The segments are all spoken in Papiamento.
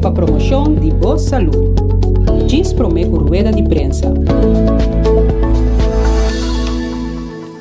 Pa promoshon di bo salú. Djis promé ku rueda di prensa.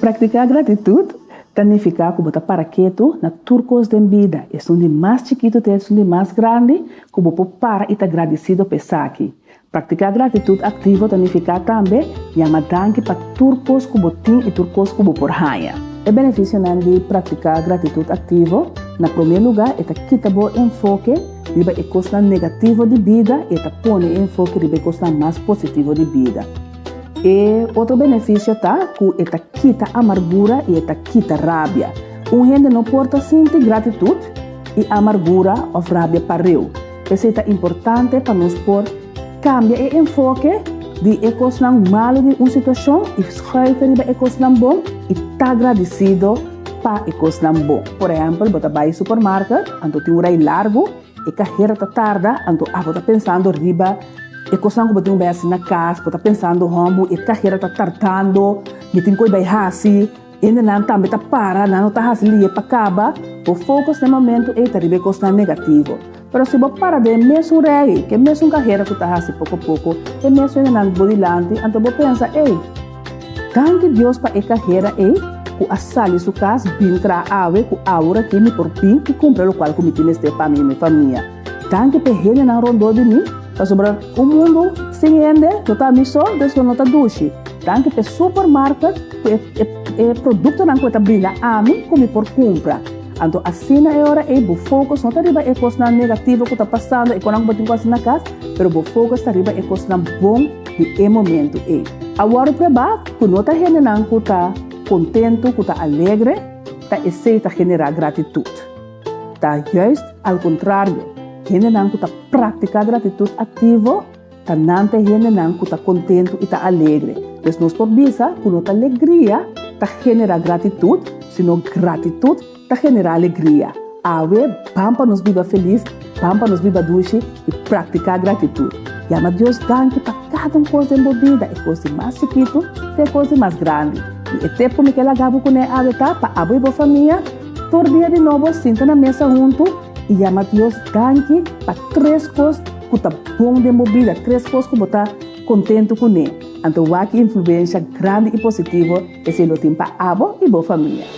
Praktiká gratitut ta nifiká ku bo ta para ketu na tur kos den bida, esun di mas chikitu te esun di mas grandi, ku bo por para i ta gradisido pa esaki. Praktiká gratitut aktivo ta nifiká tambe yama danki pa tur kos ku bo tin i tur kos ku bo por haña. E benefisionan di praktiká gratitut aktivo, Na promé lugá e ta kita bo enfoke riba e kosnan negativo di bida i e ta pone e enfoke riba e kosnan mas positivo di bida. E otro benefisio ta ku e ta kita amargura i e ta kita rabia. Un hende no por ta sinti gratitut i amargura òf rabia pareu. P'esei ta importante pa nos por kambia e enfoke di e kosnan malu di un situashon i schuife riba e kosnan bon i ta gradisido pa e kosnan bon. Por ehèmpel, bo ta bai supermarket, anto tin un rei largu, e kahera ta tarda, anto abo ta pensando riba e kosnan ku bo tin ku bai hasi na kas, bo ta pensando, Hòmbu, e kahera ta tardando, mi tin ku bai hasi. Hendenan tambe ta para, nan no ta hasi lihe pa kaba. Bo focus na e momento ei ta riba e kosnan negativo. Pero si bo para den e mesun rei, ku e mesun kahera ku ta hasi poko poko, e mesun hendenan bo dilanti, anto bo pensa, Ey, danki Dios pa e kahera ei ku a sali su kas bin traha awe, ku awor aki mi por bin i kumpra lokual ku mi tin mester pa mi i mi famia. Danki pa e hendenan rondó di mi, pasobra un mundu sin hende no ta mi so, dus lo no ta dushi. Danki pa e supermarket ku e produktonan ku e ta brinda ami ku mi por kumpra. Anto asina e ora ei bo focus no ta riba e kosnan negativo ku ta pasando, e kosnan ku bo tin ku hasi na kas, pero bo focus ta riba e kosnan bon di e momentu ei. A wòrdu probá ku no ta hendenan ku ta kontentu, ku ta alegre, ta esei ta generá gratitut. Ta juist al kontrario, hendenan ku ta praktiká gratitut aktivo ta nan ta e hendenan ku ta kontentu i ta alegre. Pues nos por bisa ku no ta alegria ta generá gratitut, sino gratitut ta generá alegria. Awe, ban pa nos biba felis, ban pa nos biba dushi i praktiká gratitut. Yama Dios danki pa kada un kos den bo bida, e kos di mas chikitu te e kos di mas grandi. I e tep ku mi ke laga bo kuné awe ta pa abo i bo famia, Tur dia di nobo sinta na mesa huntu i yama Dios danki pa tres kos ku ta bon den bo bida, tres kos ku bo ta kontentu kuné. Anto wak ki influensha grandi i positivo esei lo tin pa abo i bo famia.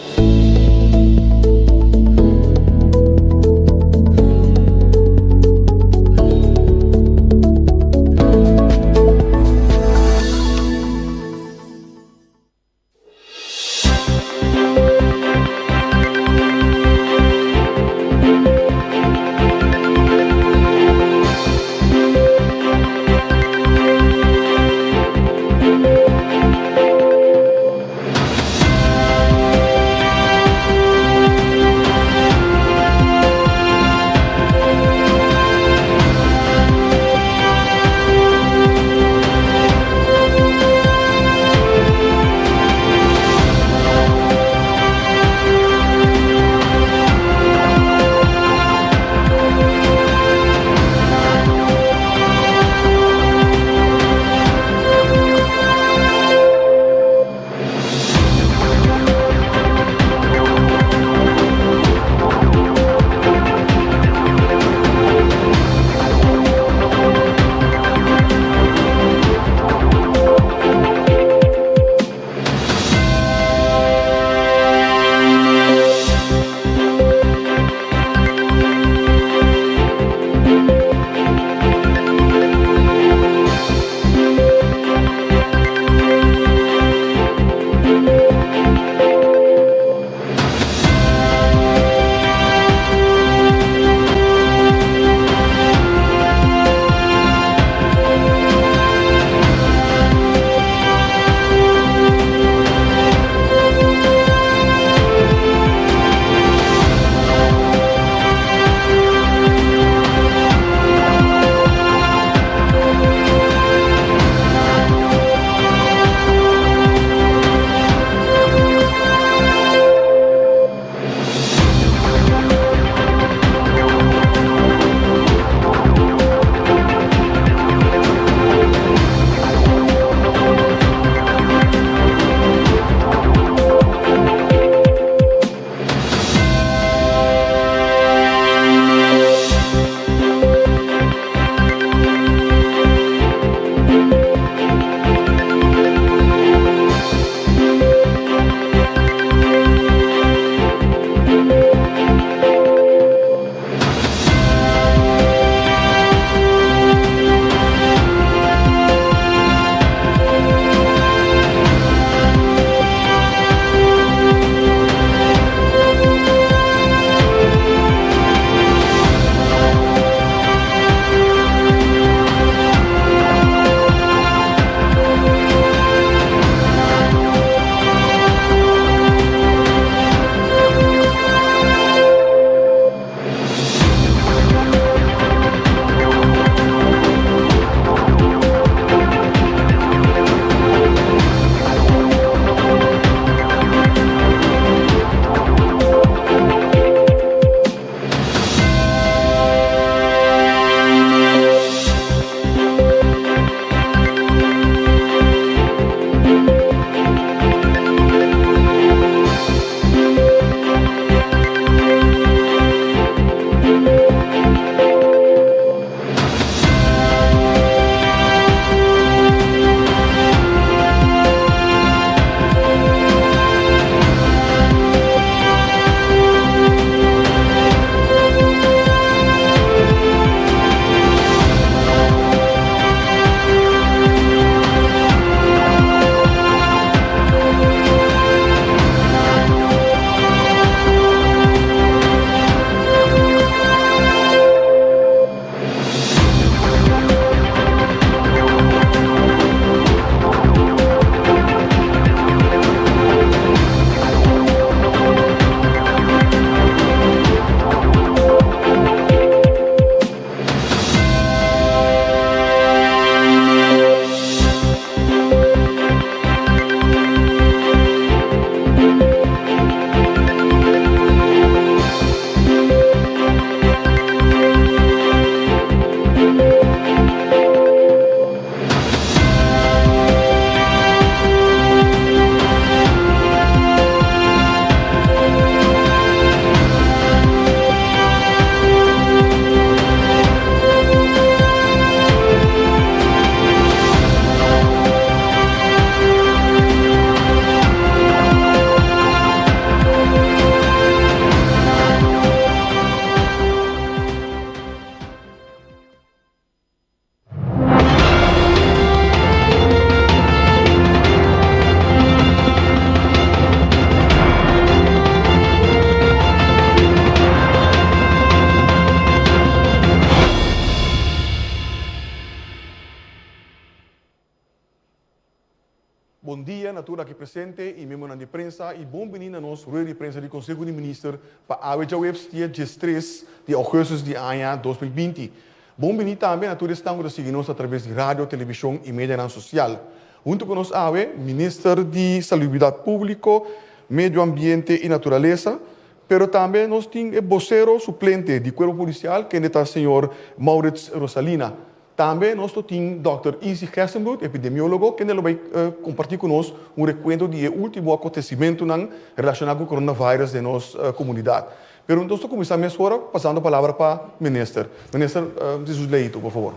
Bon dia na tur aki presente i miembronan di prensa i bon bini na nos rueda di prensa di Konseho di Minister pa awe djaweps dia 13 di ougùstùs di aña 2020. Bon bini tambe na tur esnan ku ta sigui nos atraves di radio, televishon i medianan sosial. Huntu ku nos awe, Minister di Salubridat Públiko, Medio Ambiente i Naturalesa, pero tambe nos tin e bosero suplente di Kuerpo Polisial kende ta señor Maurits Rosalina. Tambe nos lo tin dòkter Izzy Gerstenbluth, epidemiólogo, kende lo bai kompartí ku nos un rekuento di e último akontesimentunan relashoná ku coronavirus den nos komunidat. Pero nos ta kuminsá mesora pasando palabra pa Minister. Minister Jesus Leito, por fabor.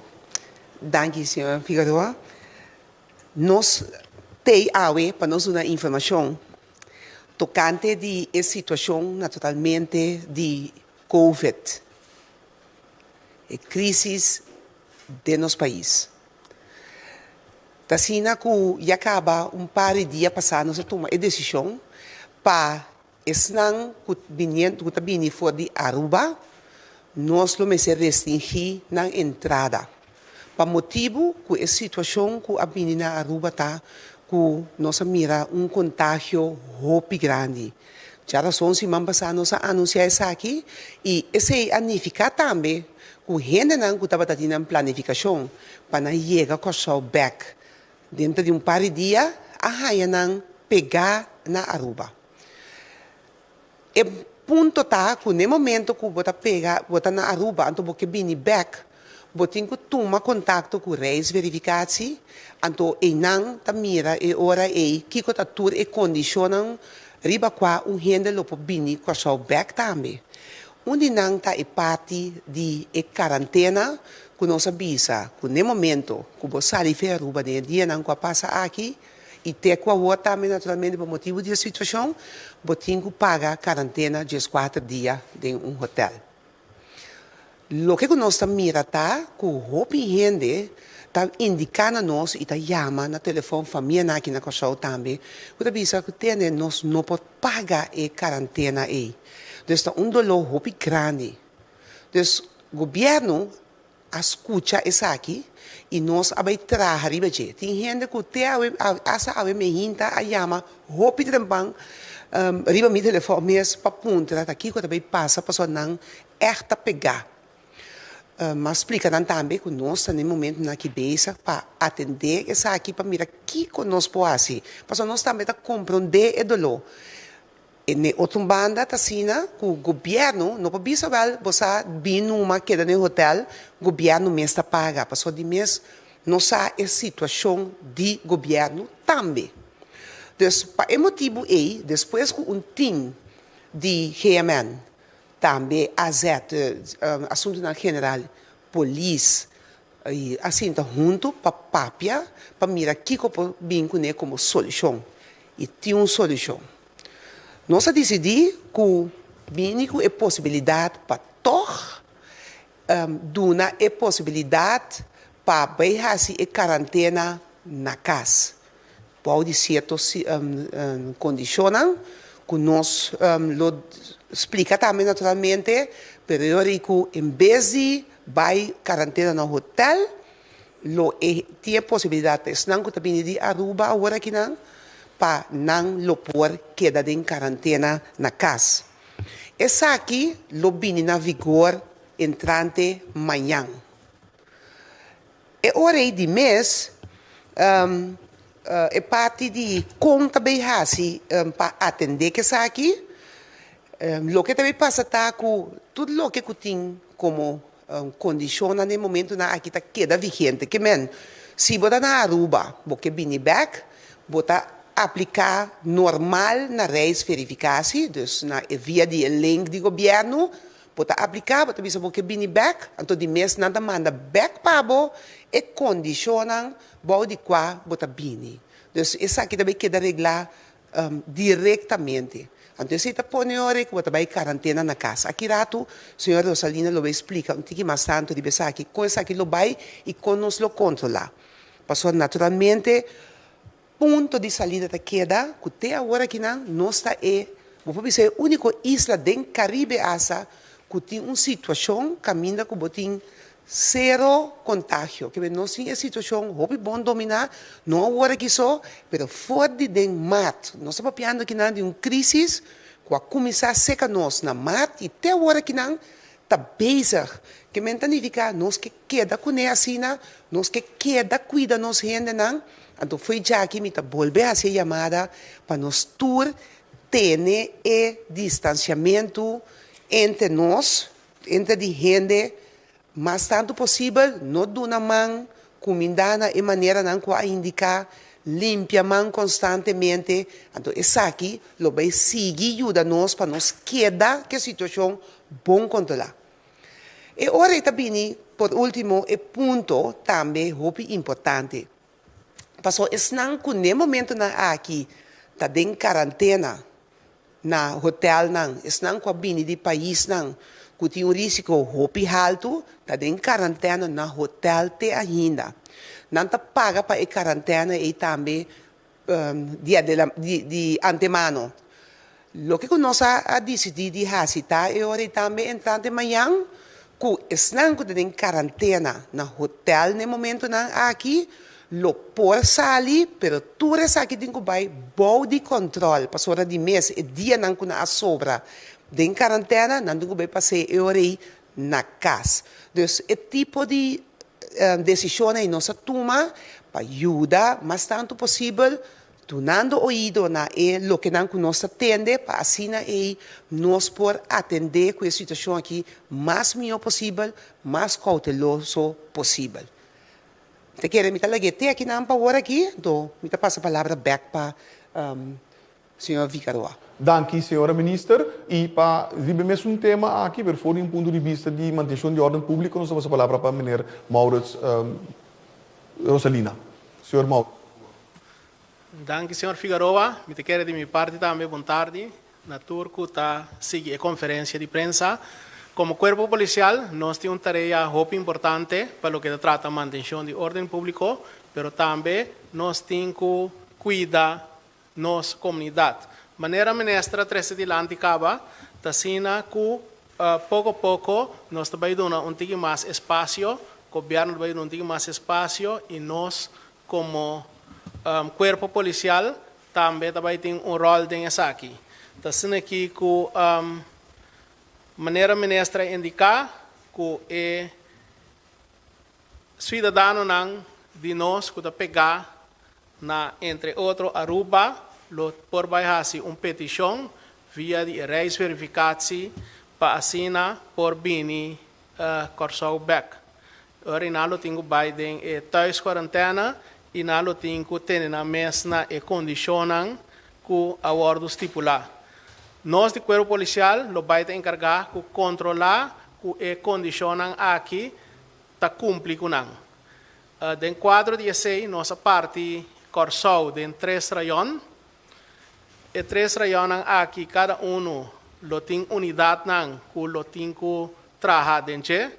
Danki, señor Figueroa. Nos t'ei awe pa nos duna informashon tokante di e situashon naturalmente di Covid. E crisis den nos pais. Ta asina cu ya caba un par di dia pasa nos a tuma e decision pa esnan cu cu ta bini for di Aruba nos lo mester restringi nan entrada pa motibu cu e situacion cu a bini na Aruba ta cu nos a mira un contagio hopi grandi. Djarason siman pasá nos a anunsiá esaki i esei a nifiká tambe ku hendenan ku tabata tin nan planifikashon pa nan yega Kòrsou bèk denter di un par di dia a haña nan pegá na Aruba. E punto ta ku n'e momento ku bo ta pega bo ta na Aruba anto bo ke bini bèk bo tin ku tuma kontakto ku Reisverificatie anto einan ta mira e ora ei kiko ta tur e kondishonnan riba kua un hende lo por bini Kòrsou bèk tambe. Un di nan ta e parti di e karantena ku nos a bisa ku n'e momento ku bo sali fe Aruba den e dianan ku a pasa aki i te ku awor tambe naturalmente pa motibu di e situashon bo tin ku paga karantena 14 dia den un hotèl. Loke ku nos ta mira ta ku hopi hende ta indiká na nos i ta yama na telefòn famianan aki na Kòrsou tambe ku ta bisa ku tende nos no por paga e karantena ei. Dus ta un doló hopi grandi. Dus gobièrnu a skucha esaki i nos a bai traha riba dje. Tin hende ku te awe, asta awe mehinta a yama hopi trempan riba mi telefòn mes pa puntra ta kiko ta bai pasa pasobra nan ègt ta pegá. M'a splika nan tambe ku nos ta na e momentunan aki bezig pa atendé esaki pa mira kiko nos por hasi pasobra nos tambe ta komprondé e doló. E n'e otro banda ta asina ku gobièrnu no por bisa wèl bo sa bin numa keda den hotèl, gobièrnu mes ta paga pasobra di mes no sa e situashon di gobièrnu tambe. Dus pa e motibu ei despues ku un tim di GMN tambe AZ, Asuntunan General, Polis i a sinta huntu pa papia pa mira kiko por bin kuné komo solushon i tin un solushon. Nos a disidí ku bini ku e posibilidat pa tòg duna e posibilidat pa bai hasi e karantena na kas bou di sierto kondishonnan ku nos lo splika tambe naturalmente, pero yo ri ku en bes di bai karantena na hotèl lo e tin e posibilidat pa esnan ku ta bini di Aruba awor akinan pa nan lo por keda den karantena na kas. Esaki lo bini na vigor entrante mañan. E ora ei di mes e parti di kon ta bay hasi pa atende ku esaki, loke ta bay pasa ta ku tur loke ku tin komo kondishonnan den momentunan aki ta keda vigente. Ke men, si bo ta na Aruba bo ke bini bèk, bo ta apliká normal na reisverifikasi, dus na e via di e link di gobièrnu, Bo ta apliká, bo ta bisa bo ke bini bèk, anto di mes nan ta manda bèk pa bo e kondishonnan bou di kua bo ta bini. Dus esaki ta bai keda reglá direktamente. Anto esei ta pone ora ku bo ta bai karantena na kas. Aki ratu señora Rosalina lo bai splika un tiki mas tantu riba esaki, kon esaki lo bai i kon nos lo kontrolá. Pasobra naturalmente Punto di salida ta keda ku te awor akinan nos ta e, bo por bisa e úniko isla den Karibe asa ku tin un situashon kaminda ku bo tin Sero kontagio. Ke nos tin e situashon hopi bon dominá, no awor aki so, pero for di den mart. Nos ta papiando akinan di un krísis ku a kuminsá seka nos na mart i te awor akinan ta bezig. Ke men ta nifiká nos ke keda kuné asina, nos ke keda kuida nos hendenan. Anto fo'i djaki mi ta bolbe hasi e yamada pa nos tur tene e distansiamentu entre nos. Entre di hende mas tantu posibel, no duna man, kumindá na e maneranan ku a indiká, limpia man konstantemente, anto esaki lo bai sigui yuda nos pa nos keda ku e situashon bon kontrolá. E ora ei ta bini por último e punto tambe hopi importante, pasobra esnan ku n'e momentunan aki ta den karantena, Na hotelnan, esnan ku a bini di paisnan ku tin un risiko hopi haltu ta den karantèna na hotel te ainda. Nan ta paga pa e karantèna ei tambe di di antemano. Loke ku nos a disidí di hasi ta e ora ei tambe entrante mañan ku esnan ku ta den karantena na hotel na e momentonan aki lo por sali, pero tur esaki tin ku bai bou di kòntròl pasobra di mes e dianan ku nan a sobra den karantena nan tin ku bai pas'é e ora ei na kas. Dus e tipo di desishon ei nos a tuma pa yuda mas tantu posibel Dunando oido na e lokenan ku nos ta tende pa asina ei nos por atendé ku e situashon aki mas mihó posibel, mas kouteloso posibel. Mi ta kere mi ta lag'é te akinan pa awor aki, anto mi ta pasa palabra bèk pa señor Vicaroa. Danki señora Minister. I pa riba e mesun tema aki, pero for di un punto di bista di mantenshon di órden públiko, nos ta pasa palabra pa meneer Maurits Rosalina. Señor Maurits. Danki señor Figaroa. Mi ta kere di mi parti tambe bon tardi na tur ku ta sigui e konferensia di prensa. Komo kuerpo polisial nos tin un tarea hopi importante pa loke ta trata mantenshon di orden públiko, pero tambe nos tin ku kuida nos komunidat. Manera minister a trese dilanti kaba, ta asina ku poko poko nos ta bai duna un tiki mas espasio, gobièrnu ta bai duna un tiki mas espasio i nos Komo kuerpo polisial tambe ta bai tin un ròl den esaki. Ta asina aki ku manera minister a indiká ku e suidadanonan di nos ku ta pegá na entre otro Aruba lo por bai hasi un petishon via di e reisverifikatie pa asina por bini Kòrsou bèk. Ora i nan lo tin ku bai den e thuiskuarantèna i nan lo tin ku tene nan mes na e kondishonnan ku a wòrdu stipulá. Nos di Kuerpo Polisial lo bai ta enkargá ku kontrolá ku e kondishonnan aki ta kumpli ku nan. Den kuadro di esei nos a parti Kòrsou den tres rayon. E tres rayonnan aki kada unu lo tin unidatnan ku lo tin ku traha den dje.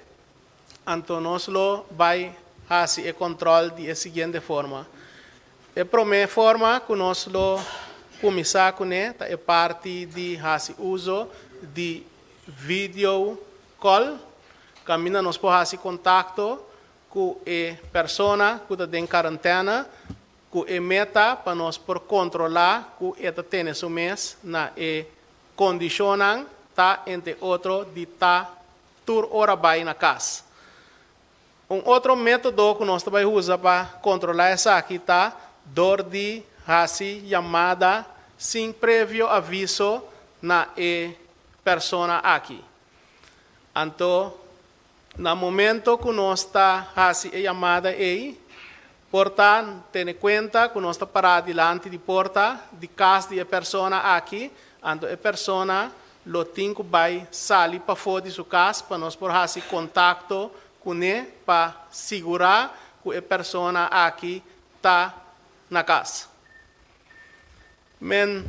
Anto nos lo bai hasi e kòntròl di e siguiente forma. E promé forma ku nos lo kuminsá kuné ta e parti di hasi uso di video call, kaminda nos por hasi kontakto ku e persona ku ta den karantèna ku e meta pa nos por kontrolá ku e ta tene su mes na e kondishonnan ta entre otro di ta tur ora bai na kas. Un otro método ku nos ta bai usa pa kontrolá esaki ta dor di hasi yamada sin previo aviso na e persona aki. Anto, na momento ku nos ta hasi e yamada ei, por ta tene kuenta ku nos ta pará dilanti di porta di kas di e persona aki, anto e persona lo tin ku bai sali pafó di su kas pa nos por hasi kontakto kuné pa sigurá ku e persona aki ta na kas. Men,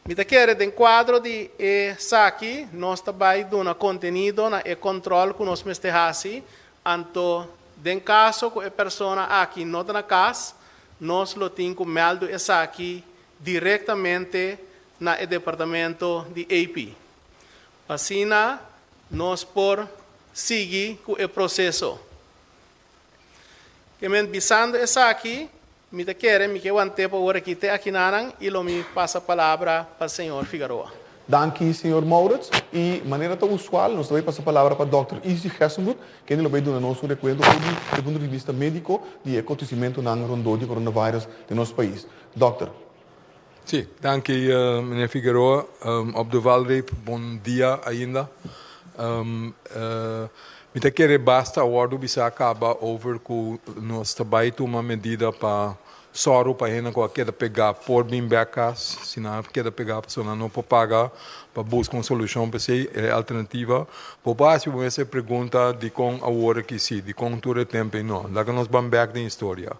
mi ta kere den kuadro di esaki nos ta bai duna kontenido na e kòntròl ku nos mester hasi, anto den kaso ku e persona aki no ta na kas, nos lo tin ku mèldu esaki direktamente na e departamento di AP. Pa asina nos por sigui ku e proseso. Ke men bisando esaki, mi ta kere mi ke want'é pa ora aki te akinanan i lo mi pasa palabra pa señor Figaroa. Danki señor Maurits. I manera ta usual nos ta bai pasa palabra pa dòkter Izzy Gessenbroek kende lo bai duna nos un rekuento for di e punto di bista médiko di e kontesimentunan rondó di coronavirus den nos pais. Dòkter. Sí, danki meneer Figueroa. Op de valreep bon dia ainda. Mi ta kere basta a wòrdu bisá kaba over ku nos ta bai tuma medida pa sòru pa hende ku a keda pegá por bin bèk kas. Si nan a keda pegá pasobra nan no por paga pa buska un solushon pa esei, e alternativa. Bo por hasi bo mes e pregunta dikon awor aki sí, dikon tur e tempu ei no. Laga nos ban bèk den historia.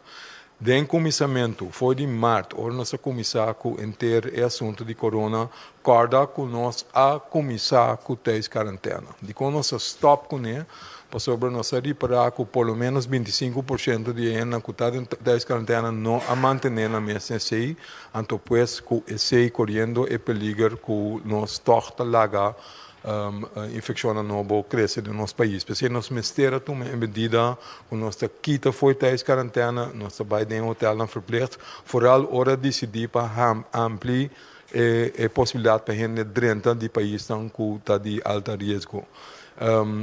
Den kuminsamentu, for di mart, ora nos a kuminsá ku henter e asuntu di korona, kòrda ku nos a kuminsá ku tùiskarantèna. Dikon nos a stòp kuné? Pasobra nos a ripará ku por lo ménos 25% di e hendenan ku ta den tùiskarantèna no a mantené nan mes den esei, anto pues ku esei koriendo e peliger ku nos tòg ta laga Infekshonnan nobo krese den nos pais. P'esei nos mester a tuma e medida ku nos ta kita fo'i tijds karantèna, nos ta bai den hotelnan verplicht, foral ora disidí pa ampli e posibilidat pa hende drenta di paisnan ku ta di alta riesgo.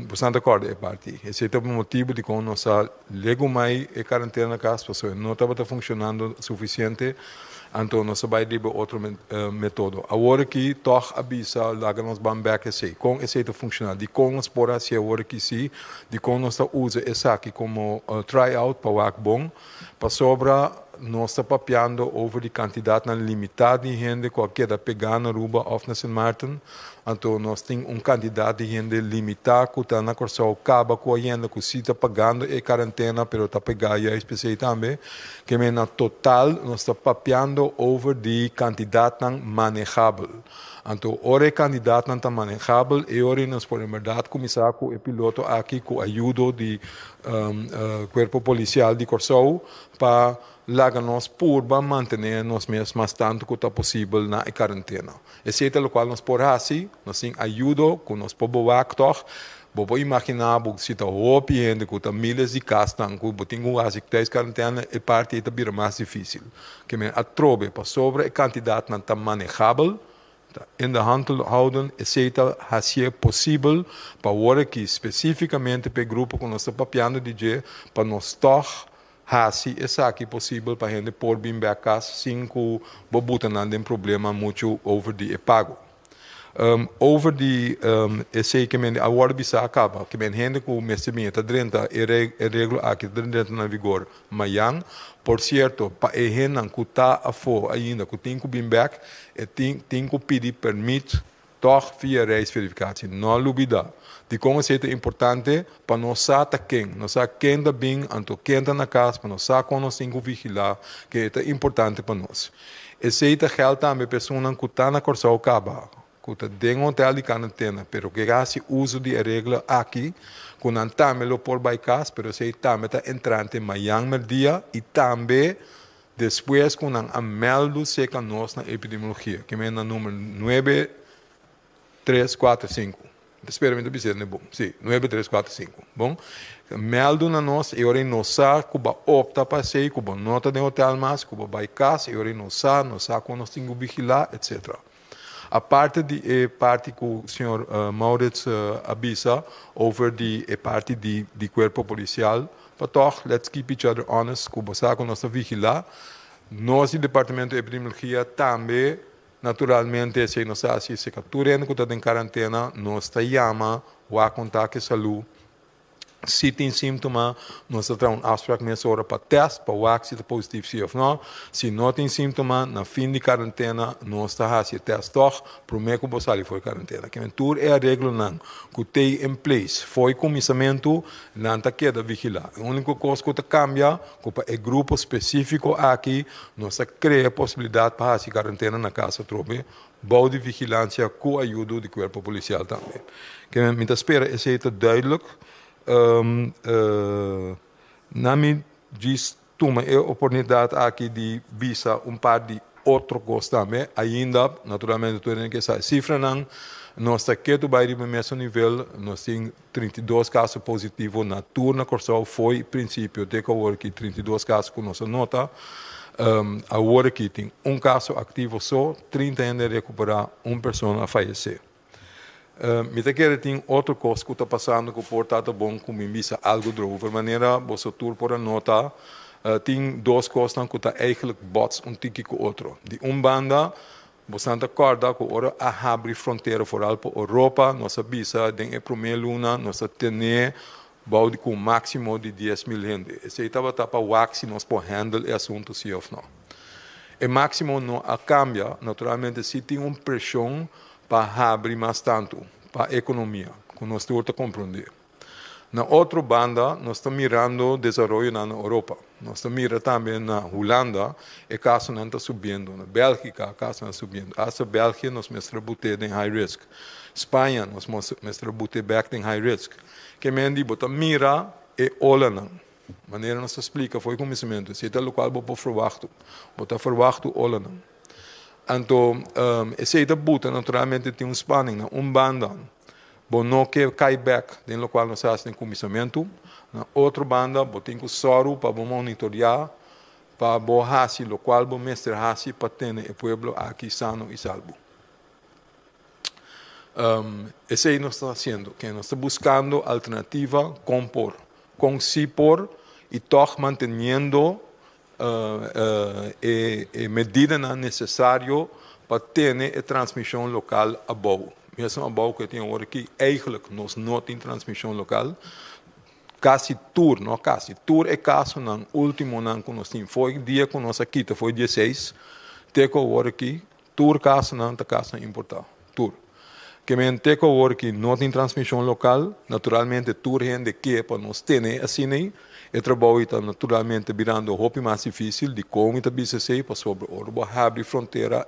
Boso ta kòrda e parti. Esei ta motibu dikon nos a legumai e karantèna na kas pasobra e no tabata funshonando sufisiente. Anto nos a bai riba otro metodo. Awor aki tòg a bisa laga nos ban bèk esei. Kon esei ta funshoná? Dikon nos por hasi awor aki si? Dikon nos ta usa esaki komo try out pa wak bon? Pasobra nos ta papiando over di kantidatnan limitá di hende ku a keda pegá na Aruba òf na Sint Maarten. Anto nos tin un kantidat di hende limitá ku ta na Kòrsou kaba ku ayenda ku si ta pagando e karantena pero ta pegá juist p'esei tambe. Ke men na total nos ta papiando over di kantidatnan manejabel. Anto ora e kandidatnan ta manejabel e ora ei nos por en bèrdat kuminsá ku e piloto aki ku ayudo di Kuerpo Polisial di Kòrsou pa laga nos purba mantené nos mes mas tantu ku ta posibel na e karantena. Esei ta lokual nos por hasi, nos tin ayudo ku nos por bewak tòg. Bo por imaginá bo si ta hopi hende ku ta miles di kasnan ku bo tin ku hasi tijds karantena, e parti ei ta bira mas difísil. Ke men atrobe pasobra e kantidatnan ta manejabel, ta in de hand te houden, esei ta hasié posibel pa awor aki spesífikamente pa e grupo ku nos ta papiando di dje pa nos tòg Hasi esaki posibel pa hende por bin bek kas sin ku bo buta nan den problema muchu over di e pago. Over di esei ke men a wòrdu bisá a kaba, ke men hende ku mester bin e ta drenta e reglo aki ta drenta na vigor mayan. Por sierto, pa e hendenan ku ta afó ainda ku tin ku bin bek, e tin tin ku pidi permit Tòg via reisverifikatie. No lubidá. Dikon esei ta importante? Pa nos sa ta ken. Nos sa ken ta bin, anto ken ta na kas, pa nos sa kon nos tin ku vigilá, ke e ta importante pa nos. Esei ta gèld tambe pa esunnan ku ta na Kòrsou kaba, ku ta den hotèl di karantena, pero ke hasi uso di e regla aki, ku nan tambe lo por bai kas, pero esei tambe ta entrante mayan mèrdia i tambe Despues ku nan a mèldu seka nos na epidemiologia, ke men na numer nuebe, tres, kuater, sinku. Mi ta spera mi ta bis'é ne bon. Sí, nuebe, tres, kuater, sinku. Bon. Mèldu na nos e ora ei nos sa ku bo a opta pa esei, ku bo no ta den hotèl mas, ku bo bai kas, e ora ei nos sa, nos sa kon nos tin ku vigilá, etsetera. Aparte di e parti ku señor Maurits a bisa over di e parti di di kuerpo polisial, pa tòg let's keep each other honest ku bo sa ku nos ta vigilá. Nos di departamento di epidemiologia tambe naturalmente esei nos ta hasi esei ka tur hende ku ta den karantena nos ta yama wak kontak e salú. Si tin síntoma, nos ta traha un afsprak mesora pa tèst pa wak si ta positief si òf nò. Si no tin síntoma, na fin di karantena nos ta hasi e tèst tòg promé ku bo sali for di karantena. Kimen tur e areglonan ku t'ei in place for e kuminsamentu, nan ta keda vigilá. E úniko kos ku ta kambia ku pa e grupo spesífiko aki nos ta krea posibilidat pa hasi karantena na kas atrobe Bou di vigilansia ku ayudo di kuerpo polisial tambe. Ke mi ta spera esei ta duidelijk. Na mi djis tuma e oportunidat aki di bisa un par di Otro kos tambe, ainda, naturalmente tur hende ke sa e sifranan, nos ta ketu bai riba e mesun nivel, nos tin 32 kaso positivo na tur na Kòrsou fo'i prinsipio te ku awor aki 32 kaso ku nos a nota. Awor aki tin un kaso aktivo so, 30 hende a rekuperá, un persona a fayesé. Mi ta kere tin otro kos ku ta pasando ku por ta ta bon ku mi bisa algu drover. Manera boso tur por a nota, tin dos kosnan ku ta eigenlijk bots un tiki ku otro. Di un banda, bosonan ta kòrda ku ora a habri frontera foral pa Oropa, nos a bisa den e promé luna nos a tene bou di ku un máksimo di 10,000 hende. Esei tabata pa wak si nos por handle e asuntu si òf no. E máksimo no a kambia, naturalmente si tin un preshon pa habri mas tantu pa ekonomia, ku nos tur ta komprondé. Na otro banda nos ta mirando desaroyonan na Oropa. Nos ta mira tambe na Hulanda e kasonan ta subiendo, na Bèlgika kasonan ta subiendo. Asta Bèlgia nos mester a but'é den high risk. Spaña nos mester a but'é bèk den high risk. Ke men di bo ta mira e olanan. Manera nos ta splika for e kuminsamentu, esei ta lokual bo por ferwachtu. Bo ta ferwachtu olanan. Anto esei ta buta naturalmente tin un spanning. Na un banda bo no ke kai bèk den lokual nos a hasi den kuminsamentu. Na otro banda bo tin ku sòru pa bo monitoriá pa bo hasi lokual bo mester hasi pa tene e pueblo aki sano i salbu. Esei nos ta hasiendo, ke nos ta buskando alternativa kon por, kon si por i tòg manteniendo e medidanan nesesario pa tene e transmishon lokal abou. Mesun abou ku e tin awor aki, eigentlik nos no tin transmishon lokal. Kasi tur, no kasi, tur e kasonan últimonan ku nos tin for e dia ku nos a kita for e dia seis te ku awor aki, Tur kasonan ta kasonan importá. Tur. Ke men te ku awor ki no tin transmishon lokal, naturalmente tur hende ke pa nos tene asina ei. E trabou ei ta naturalmente birando hopi mas difísil. Dikon mi ta bisa esei? Pasobra ora bo habri frontera,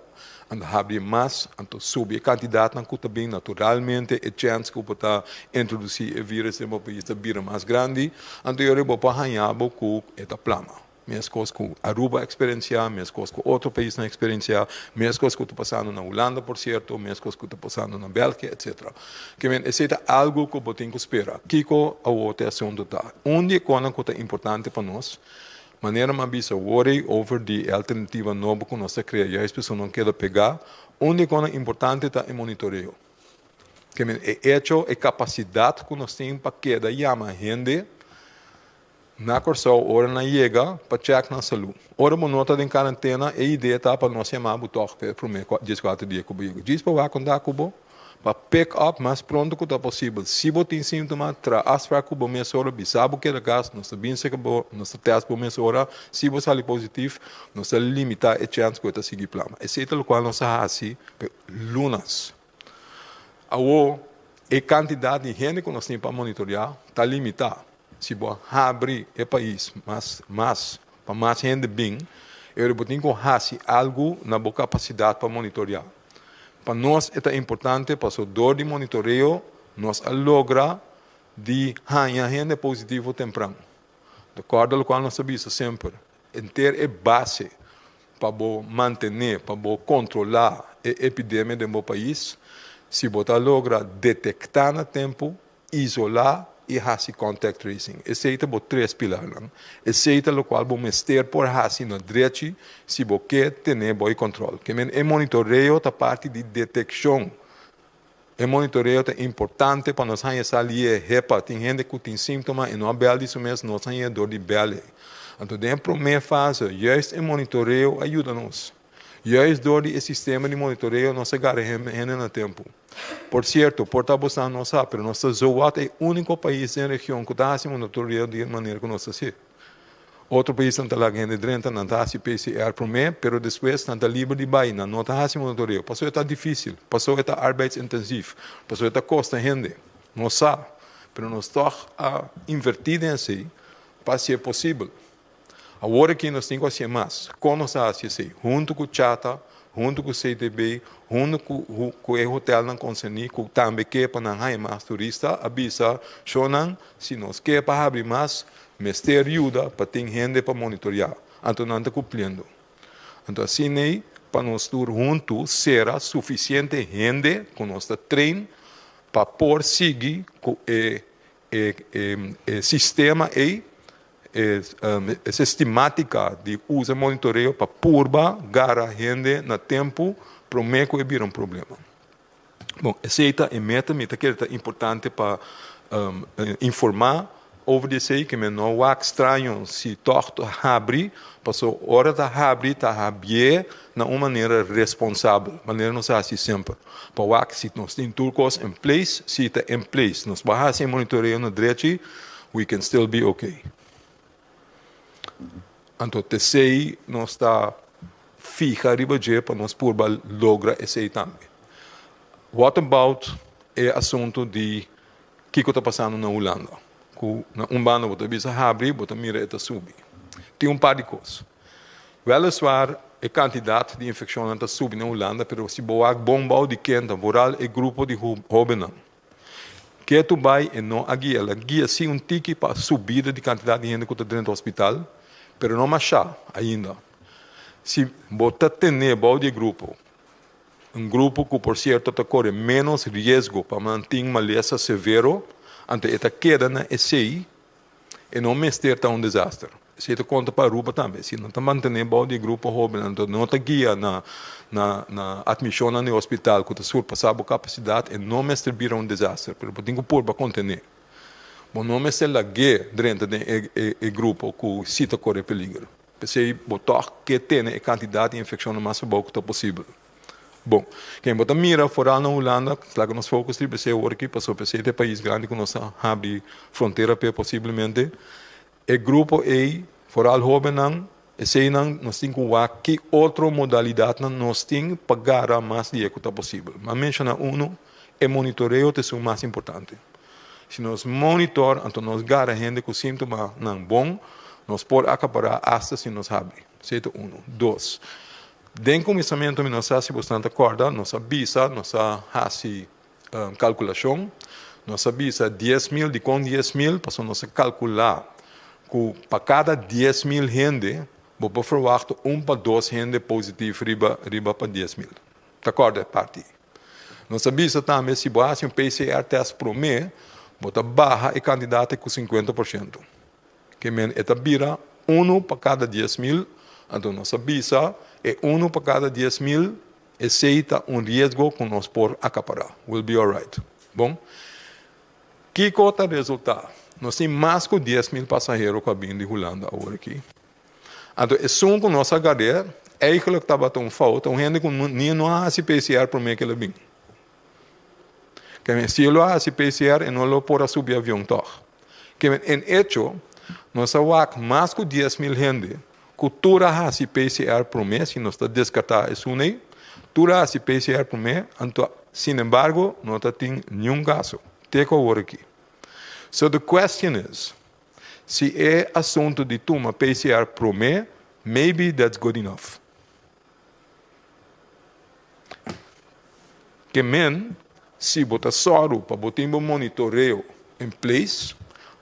anto habri mas, anto subi e kantidatnan ku ta bin, naturalmente e chèns ku bo ta introdusí e vírus den bo pais ta bira mas grandi. Anto e ora ei bo por haña bo ku e ta plama. Meskos ku Aruba a eksperensiá, meskos ku otro paisnan a eksperensiá, meskos ku ta pasando na Hulanda por sierto, meskos ku ta pasando na Belgia, etsetera. Ke men esei ta algu ku bo tin ku spera. Kiko awor ta e asuntu ta? Un di e konan ku ta importante pa nos, manera mi a bisa awor ei over di e alternativa nobo ku nos ta krea juist pasobra no keda pegá, un di e konan importante ta e monitoreo. Ke men e echo, e kapasidat ku nos tin pa keda yama hende, Na Kòrsou ora nan yega pa chèk nan salú. Ora bo no ta den karantena e idea ta pa nos yama bo tòg pa e promé dieskuater dia ku bo yega. Djis pa wak kontak ku bo pa pick up mas pronto ku ta posibel. Si bo tin síntoma traha afsprak ku bo mesora, bisa bo keda kas, nos ta bin seka bo, nos ta tèst bo mesora. Si bo sali positif nos ta limitá e chèns ku e ta sigui plama. Esei ta lokual nos a hasi pa e lunas. Awor e kantidat di hende ku nos tin pa monitoriá ta limitá. Si bo habri e pais mas mas pa mas hende bin, e ora bo tin ku hasi algu na bo kapasidat pa monitoriá. Pa nos e ta importante paso dor di monitoreo nos a logra di haña hende positivo tempran. Di akordo lokual nos ta bisa semper, henter e base pa bo mantené, pa bo kontrolá e epidemia den bo pais, si bo ta logra detektá na tempu, isolá i hasi contact tracing. Esei ta bo tres pilarnan. Esei ta lokual bo mester por hasi na drechi si bo ke tene bo e kòntròl. Ke men e monitoreo ta parti di detekshon. E monitoreo ta importante pa nos haña sa lié hepa tin hende ku tin síntoma e no a bèl di su mes, nos hañ'é dor di bèl ei. Anto den e promé fase juist e monitoreo a yuda nos. Juist dor di e sistema di monitoreo nos a gara hende na tempu. Por sierto, por ta bosan no sa, pero nos ta zowat e úniko pais den region ku ta hasi monitoreo di e manera ku nos ta hasi. Otro paisnan ta laga hende drenta, nan ta hasi PCR promé, pero despues nan ta liber di bai, nan no ta hasi monitoreo. Pasobra e ta difísil, pasobra e ta arbeidsintensief, pasobra e ta kosta hende. Nos sa, pero nos tòg a invertí den esei pa hasié posibel. Awor aki nos tin ku hasié mas. Kon nos ta hasi esei? Huntu ku Chata, huntu ku CTB, huntu ku ku e hotelnan konserní ku tambe ke pa nan haña mas turista, a bisa shownan si nos ke pa habri mas, Mester yuda pa tin hende pa monitoriá. Anto nan ta kumpliendo. Anto asin'ei pa nos tur huntu sera sufisiente hende ku nos ta train pa por sigui ku e e e sistema ei, e e sistemátika di usa monitoreo pa purba gara hende na tempu promé ku e bira un problema. Bon, esei ta e meta, mi ta kere ta importante pa informá over di esei, ke mi no wak straño si tòg ta habri, paso ora ta habri ta habié na un manera responsabel, manera nos a hasi semper, pa wak si nos tin tur kos in place, si ta in place, nos por hasi e monitoreo na drechi, we can still be okay. Anto t'esei nos ta fiha riba dje pa nos purba logra esei tambe. What about e asuntu di kiko ta pasando na Hulanda? Ku na un banda bo ta bisa habri, bo ta mira e ta subi. Tin un par di kos. Weliswaar e kantidat di infekshonnan ta subi na Hulanda, pero si bo wak bon bou di ken ta, vooral e grupo di hobennan. Ketu bai e no a guia. El a guia si un tiki pa subida di kantidat di hende ku ta drenta hospital, pero no mashá ainda. Si bo ta tene bou di e grupo, un grupo ku por sierto ta kore ménos riesgo pa mantin malesa severo, anto e ta keda na esei. E no mester ta un desaster. Esei ta konta pa Aruba tambe. Si no ta mantené bou di e grupo hóbennan, anto no ta guia na na na atmishonnan di hospital ku ta surpasá bo kapasidat, e no mester bira un desaster. Pero bo tin ku purba kontené. Bo no mester lag'é drenta den e e e grupo ku si ta kore peliger. P'esei bo tòg ke tene e kantidat di infekshonnan mas abou ku ta posibel. Bon, ken bo ta mira foral na Hulanda, laga nos focus riba esei awor aki, pasobra esei ta e pais grandi ku nos ta habri frontera p'e posiblemente. E grupo ei, foral hobennan, eseinan nos tin ku wak ki otro modalidatnan nos tin pa gara mas di e ku ta posibel. Mi a menshoná unu, e monitoreo ta esun mas importante. Si nos monitor, anto nos gara hende ku síntomanan bon, nos por akapará asta si nos habri. Esei ta unu. Dos. Den kuminsamentu mi no sa si bosnan ta kòrda, nos a bisa, nos a hasi kalkulashon, nos a bisa 10.000, dikon 10.000? Pasobra nos a kalkulá ku pa kada 10.000 hende bo por ferwagt un pa dos hende positif riba riba pa 10.000. Ta kòrda e parti ei? Nos a bisa tambe si bo hasi un PCR tèst promé bo ta baha e kantidat ku 50%. Ke men e ta bira unu pa kada 10.000, anto nos a bisa e unu pa kada 10.000 esei ta un riesgo ku nos por akapará. We'll be alright. Bon. Kiko ta resultá? Nos tin mas ku 10.000 pasahero ku a bin di Hulanda awor aki. Anto esun ku nos a gar'é eigenlijk tabata un fout, un hende ku ni no a hasi PCR promé ku el a bin. Ke men si el a hasi PCR e no lo por a subi avion tòg. Ke men en echo nos a wak mas ku 10.000 hende ku tur a hasi PCR promé, si nos ta deskartá esun ei, tur a hasi PCR promé, anto sinembargo no ta tin niun kaso te ku awor aki. So the question is, si e asuntu di tuma PCR promé, maybe that's good enough. Ke men, si bo ta sòru pa bo tin bo monitoreo in place,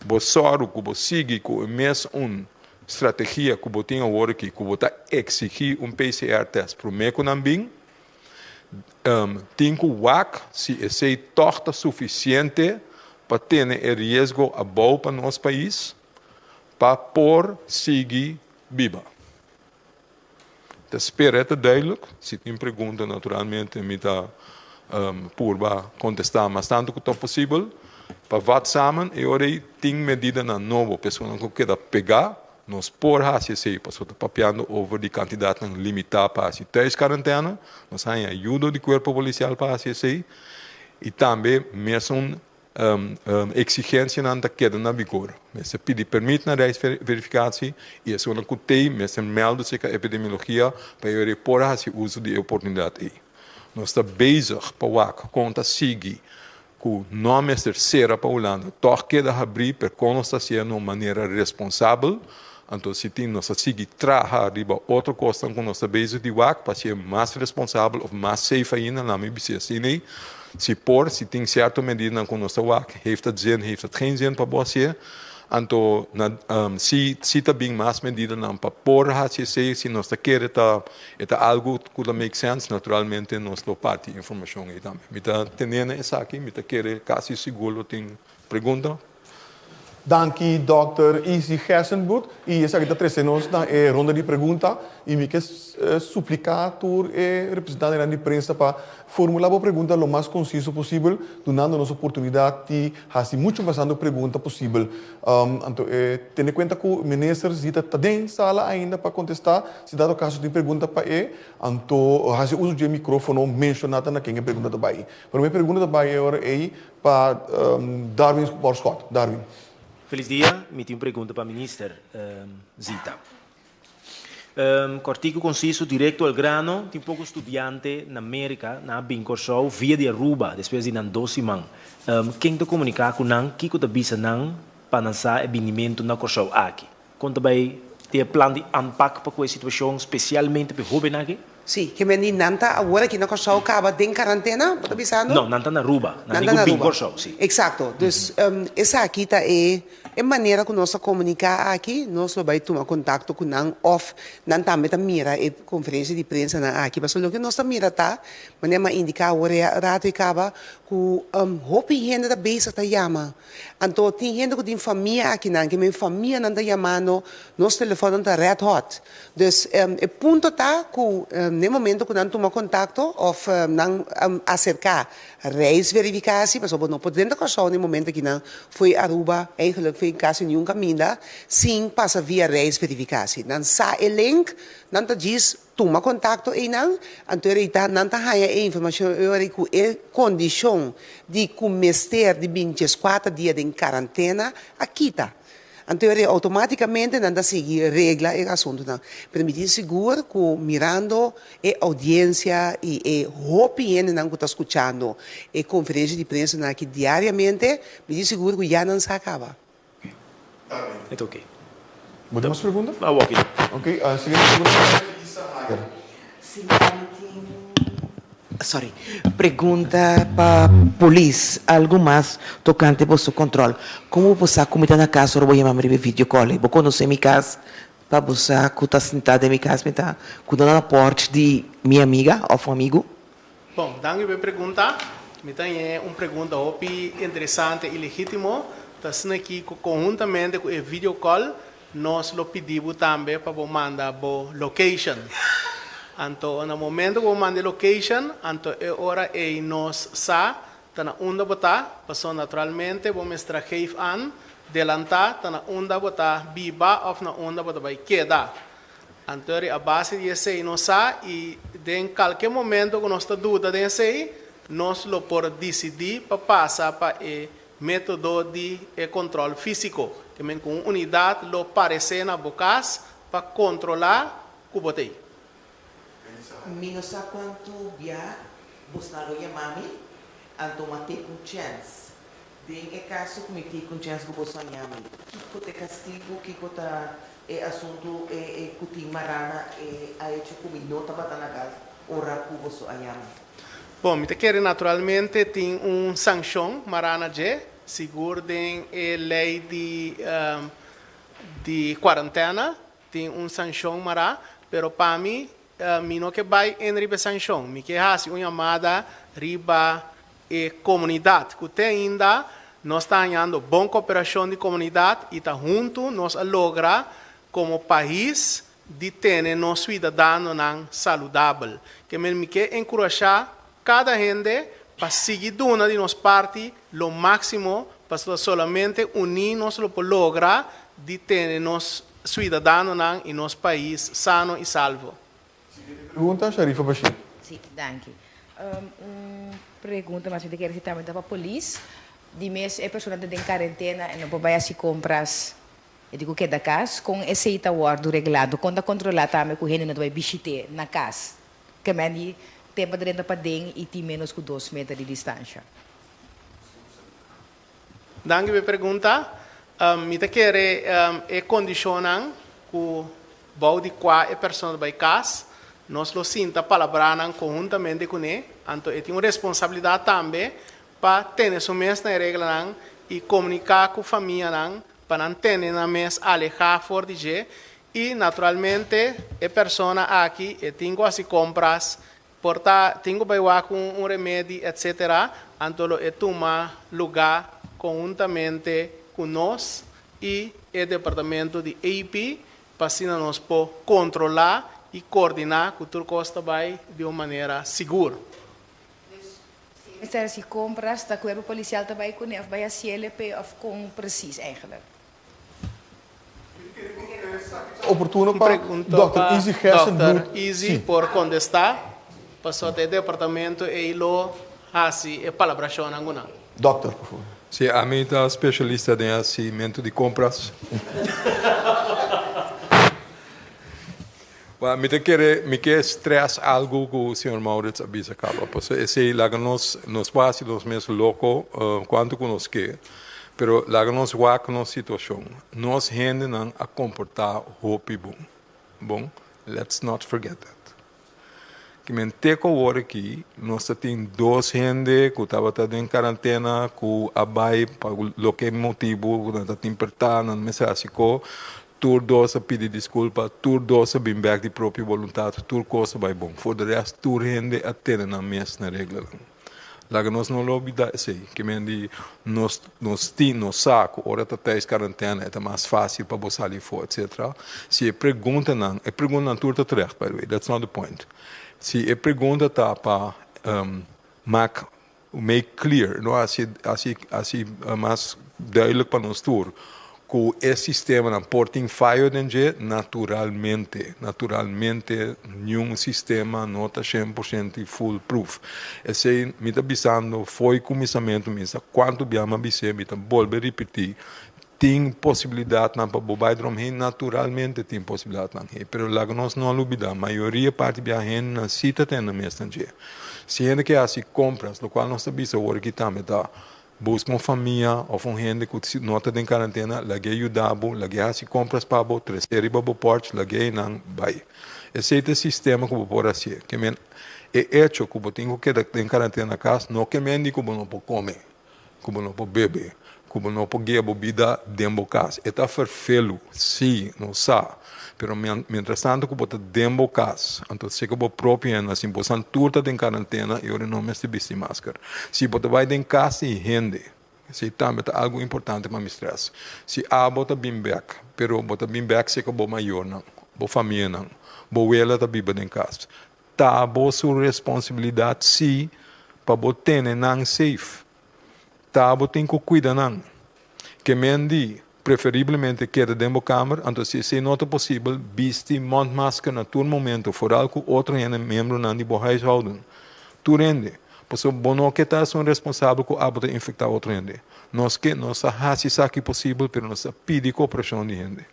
bo sòru ku bo sigui ku e mes un strategia ku bo tin awor aki, ku bo ta eksigí un PCR test promé ku nan bin, tin ku wak si esei tòg ta sufisiente pa tene e riesgo abou pa nos pais pa por sigui biba. Ta spera e ta duidelijk. Si tin pregunta naturalmente mi ta purba kontestá mas tantu ku ta posibel. Pa vat samen e ora ei tin medidanan nobo. Personanan ku keda pegá nos por hasi esei pasobra ta papiando over di kantidatnan limitá pa hasi tùiskarentèna. Nos haña ayudo di kuerpo polisial pa hasi esei i tambe mesun Exigencianan ta keda na vigor. Mester pidi permit na reisverificatie y esunnan cu t'ey mester meldo cerca epidemiologia pa e ora por haci uso di e oportunidad ey. Nos ta bezig pa wak con ta sigui cu no mester cera pa Hulanda, toch keda habri per con nos ta haciendo na un manera responsabel. Anto si tin nos ta sigui traha riba otro cosnan cu nos ta bezig di wak pa hacié mas responsabel of mas safe ainda, laat mi bisa asina ey. Si por, si tin cierto medidanan cu nos ta wak, heeft dat zin, heeft dat geen zin pa bo hacié. Anto na si si ta bin mas medidanan pa por haci esey, si nos ta kere ta e ta algo cu ta make sense, naturalmente nos lo parti informacion ey tambe. Mi ta tene na esaki, mi ta kere casi sigur lo tin pregunta. Danki Dòkter Izzy Gerstenbluth y esaki ta trece nos na e ronda di pregunta y mi ke suplica tur e representantenan di prensa pa formula bo pregunta lo mas conciso posibel dunando nos oportunidad di haci mucho mas tanto pregunta posibel. Anto tene cuenta cu Minister Zita ta den sala ainda pa contesta si dado caso tin pregunta pa e anto haci uso dje microfono menciona ta na ken e pregunta ta bay. Prome pregunta ta bay e ora ey Pa Darwin Borschot. Darwin. Felis dia, mi tin un pregunta pa Minister Zita. Kòrtiku, konsiso, direkto al grano, tin poko studiante na Merika nan a bin Kòrsou via di Aruba despues di nan dos siman. Ken ta komuniká ku nan, kiko ta bisa nan pa nan sa e binimentu na Kòrsou aki? Kon ta bai tin e plan di aanpak pa ku e situashon spesialmente pa e hóbennan aki? Sí, ke men di nan ta awor aki na Kòrsou kaba den karantena, bo ta bisando? No, nan ta na Aruba. Nan tin ku bin Kòrsou, sí. Eksakto. Dus esaki ta e e manera ku nos ta komuniká aki, nos lo bai tuma kontakto ku nan òf nan tambe ta mira e konferensia di prensanan aki. Pasobra loke nos ta mira ta, manera mi a indiká awor e rato ei kaba, ku hopi hende ta bezig ta yama. Anto tin hende ku tin famia akinan, ke men famianan ta yamando, nos telefònnan ta red hot. Dus e punto ta ku n'e momento ku nan tuma kontakto òf nan aserká reisverifikatie, pasobra bo no por drenta Kòrsou n'e momento akinan fo'i Aruba, eigenlijk fo'i kasi niun kaminda, sin pasa via reisverifikatie. Nan sa e link, nan ta djis. Tuma kontakto einan, anto e ta nan ta haña e informashon e ora ku e kondishon di ku mester di bin dieskuater dia den karantena a kita. Anto e ora outomátikamente nan ta sigui regla e asuntunan. Pero mi tin sigur ku mirando e oudiensia i e hopi hendenan ku ta skuchando e konferensia di prensanan aki diariamente, mi tin sigur ku ya nan sa kaba. E ta oke. Bo tin mas pregunta? Awo aki no. Oke, siguiente pregunta ta di Isa Hayer. Si mi tin, sorry, pregunta pa polis, algo mas tocante boso control. Como bo por sa cu mi ta na cas ora bo yama mi riba e video call ei? Bo conoce mi cas pa bo sa cu ta sinta den mi cas mi ta cu ta na porch di mi amiga of un amigo? Bon, danki pa e pregunta. Mi ta hañ'é un pregunta hopi interesante i legítimo. Ta asina aki ku konhuntamente ku e video call nos lo pidi bo tambe pa bo manda bo location. Anto na momento ku bo manda e location, anto e ora ei nos sa ta na unda bo ta, pasobra naturalmente bo mester a geef aan delantá ta na unda bo ta biba òf na unda bo ta bai keda. Anto ri a base di esei nos sa i den kalke momento ku nos ta duda den esei, nos lo por disidí pa pasa pa e método di e kontròl físiko, ke men ku un unidat lo paresé na bo kas pa kontrolá ku bo ta ei. Mi no sa kuantu bia bosnan lo yama mi, anto m'a take un chèns. Den e kaso ku mi take un chèns ku bosnan yama mi, kiko ta e kastigu, kiko ta E asuntu e e ku tin marana e a hecho ku mi no tabata na kas ora ku boso a yama. Bon, mi ta kere naturalmente tin un sankshon marana dje, sigur den e lei di di kuarantena tin un sankshon mará, pero pa mi, mi no ke bai en riba e sankshon, mi ke hasi un yamada riba E komunidat ku te ainda nos ta hañando bon koperashon di komunidat i ta huntu nos a logra komo pais di tene nos suidadanonan saludabel. Ke men mi ke enkurashá kada hende pa sigui duna di nos parti lo máksimo pasobra solamente uní nos lo por logra di tene nos suidadanonan i nos pais sano i salvo. Siguiente pregunta, Sharifa Bashir. Sí, danki. Un pregunta mas mi ta kere hasi tambe ta pa polis. Di mes e persona ta den karentena e no por bai hasi kompras, e tin ku keda kas. Kon esei ta wòrdu reglado? Kon ta kontrolá tambe ku hende no ta bai bishit'é na kas? Ke men di tempu drenta paden i tin ménos ku dos meter di distansha. Danki pa e pregunta. Mi ta kere e kondishonnan ku bou di kua e persona ta bai kas, nos lo sinta palabranan konhuntamente kuné, anto e tin un responsabilidat tambe pa tene su mes na e reglanan i komuniká ku famianan. pa nan tene nan mes alehá for di dje i naturalmente e persona aki e tin ku hasi kompras, por ta tin ku bai wak un un remedi etsetera, anto lo e tuma lugá konhuntamente ku nos i e departamento di AP pa asina nos por kontrolá i koordiná ku tur kos ta bai di un manera sigur. Mester hasi compras, ta cuerpo policial ta bay cune of bay haci LP of con precies eigenlijk? Oportuno Un pa pregunta Dòkter pa Izzy Gerstenbluth. Dòkter Izzy Sí. por contesta, pasobra ta e departamento ey lo haci e palabracionnan cu nan. Dòkter, por favor. Sí, ami ta specialista den hacimento di compras. Well, mi ta kere, mi ke stress algo ku señor Maurits a bisa kaba. Pasobra esei laga nos, nos por hasi nos mes loko kuantu ku nos ke, pero laga nos wak nos situashon. Nos hendenan a komportá hopi bon. Bon, let's not forget that. Ki men te ku awor aki nos ta tin dos hende ku tabata den karantena ku a bai pa loke motibu ku nan ta tin pertá, nan mester hasi ko. Tur dos a pidi disculpa, tur dos a bin bek di propio boluntad, tur cos a bay bon. For de rest, tur hende a tene nan mes na reglanan. Laga nos no lo olbida esey, ke men di nos nos tin, nos sa cu ora ta thuis quarantena e ta mas facil pa bo sali afo, etc. Si e preguntanan, e preguntanan tur ta terecht by the way, that's not the point. Si e pregunta ta pa mak, make clear, no hasi hasi hasi mas duidelijk pa nos tur ku e sistemanan por tin fayo den dje, naturalmente, naturalmente niun sistema no ta shen por shenti full proof. Esei mi ta bisando fo'i kuminsamentu, mi sa kuantu bia mi a bis'é, mi ta bolbe ripití, tin posibilidatnan pa bo bai dromheen, naturalmente tin posibilidatnan hei, pero laga nos no lubida, mayoria parti bia hendenan si ta tene nan mes nan dje. Si hende ke hasi kompras, lokual nos ta bisa awor aki tambe ta, Buska un famia òf un hende ku no ta den karantena, lag'é yuda bo, lag'é hasi kompras pa bo, tres'é riba bo pòrch, lag'é einan bai. Esei ta e sistema ku bo por hasié. Ke men e echo ku bo tin ku keda den karantena na kas no ke men di ku bo no por kome, ku bo no por bebe, ku bo no por guia bo bida den bo kas. E ta ferfelu, sí, nos sa. Pero mientras tanto ku bo ta den bo kas, anto seka bo propio hende, si bo san tur ta den karantena i ora no mester bisti masker. Si bo ta bai den kas di hende, esei tambe ta algu importante pa mi stress. Si abo ta bin bek, pero bo ta bin bek seka bo mayornan, bo famianan, bo wela ta biba den kas, ta bo su responsabilidat si pa bo tene nan safe. Ta bo tin ku kuida nan. Ke men di, preferiblemente keda den bo kamer, anto si esei no ta posibel, bisti mondmasker na tur momento, foral ku otro hende miembronan di bo huishouden. Tur hende. Pasobra bo no ke ta esun responsabel ku abo ta infektá otro hende. Nos ke, nos ta hasi esaki posibel, pero nos ta pidi kooperashon di hende.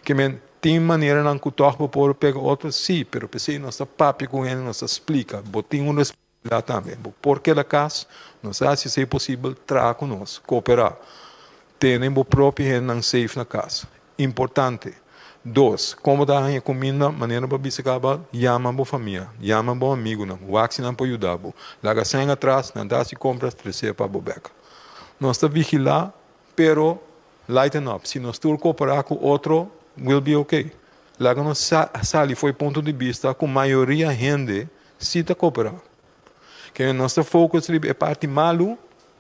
Ke men, tin maneranan ku tòg bo por pega otro? Sí, pero p'esei nos ta papia ku hende, nos ta splika. Bo tin un La tambe. Bo por keda kas, nos a hasi esei posibel, traha ku nos, kooperá. Tene bo propio hendenan safe na kas. Importante. Dos, kon bo ta haña kuminda, manera bo a bisa kaba, yama bo famia, yama bo amigunan, wak si nan por yuda bo. Laga sèn atras, nan ta hasi kompras, tres'é pa bo bèk. Nos ta vigilá, pero lighten up. Si nos tur kooperá ku otro, we'll be okay. Laga nos sali for e punto di bista ku mayoria hende Si ta cooperá. Ke nos ta focus riba e parti malu,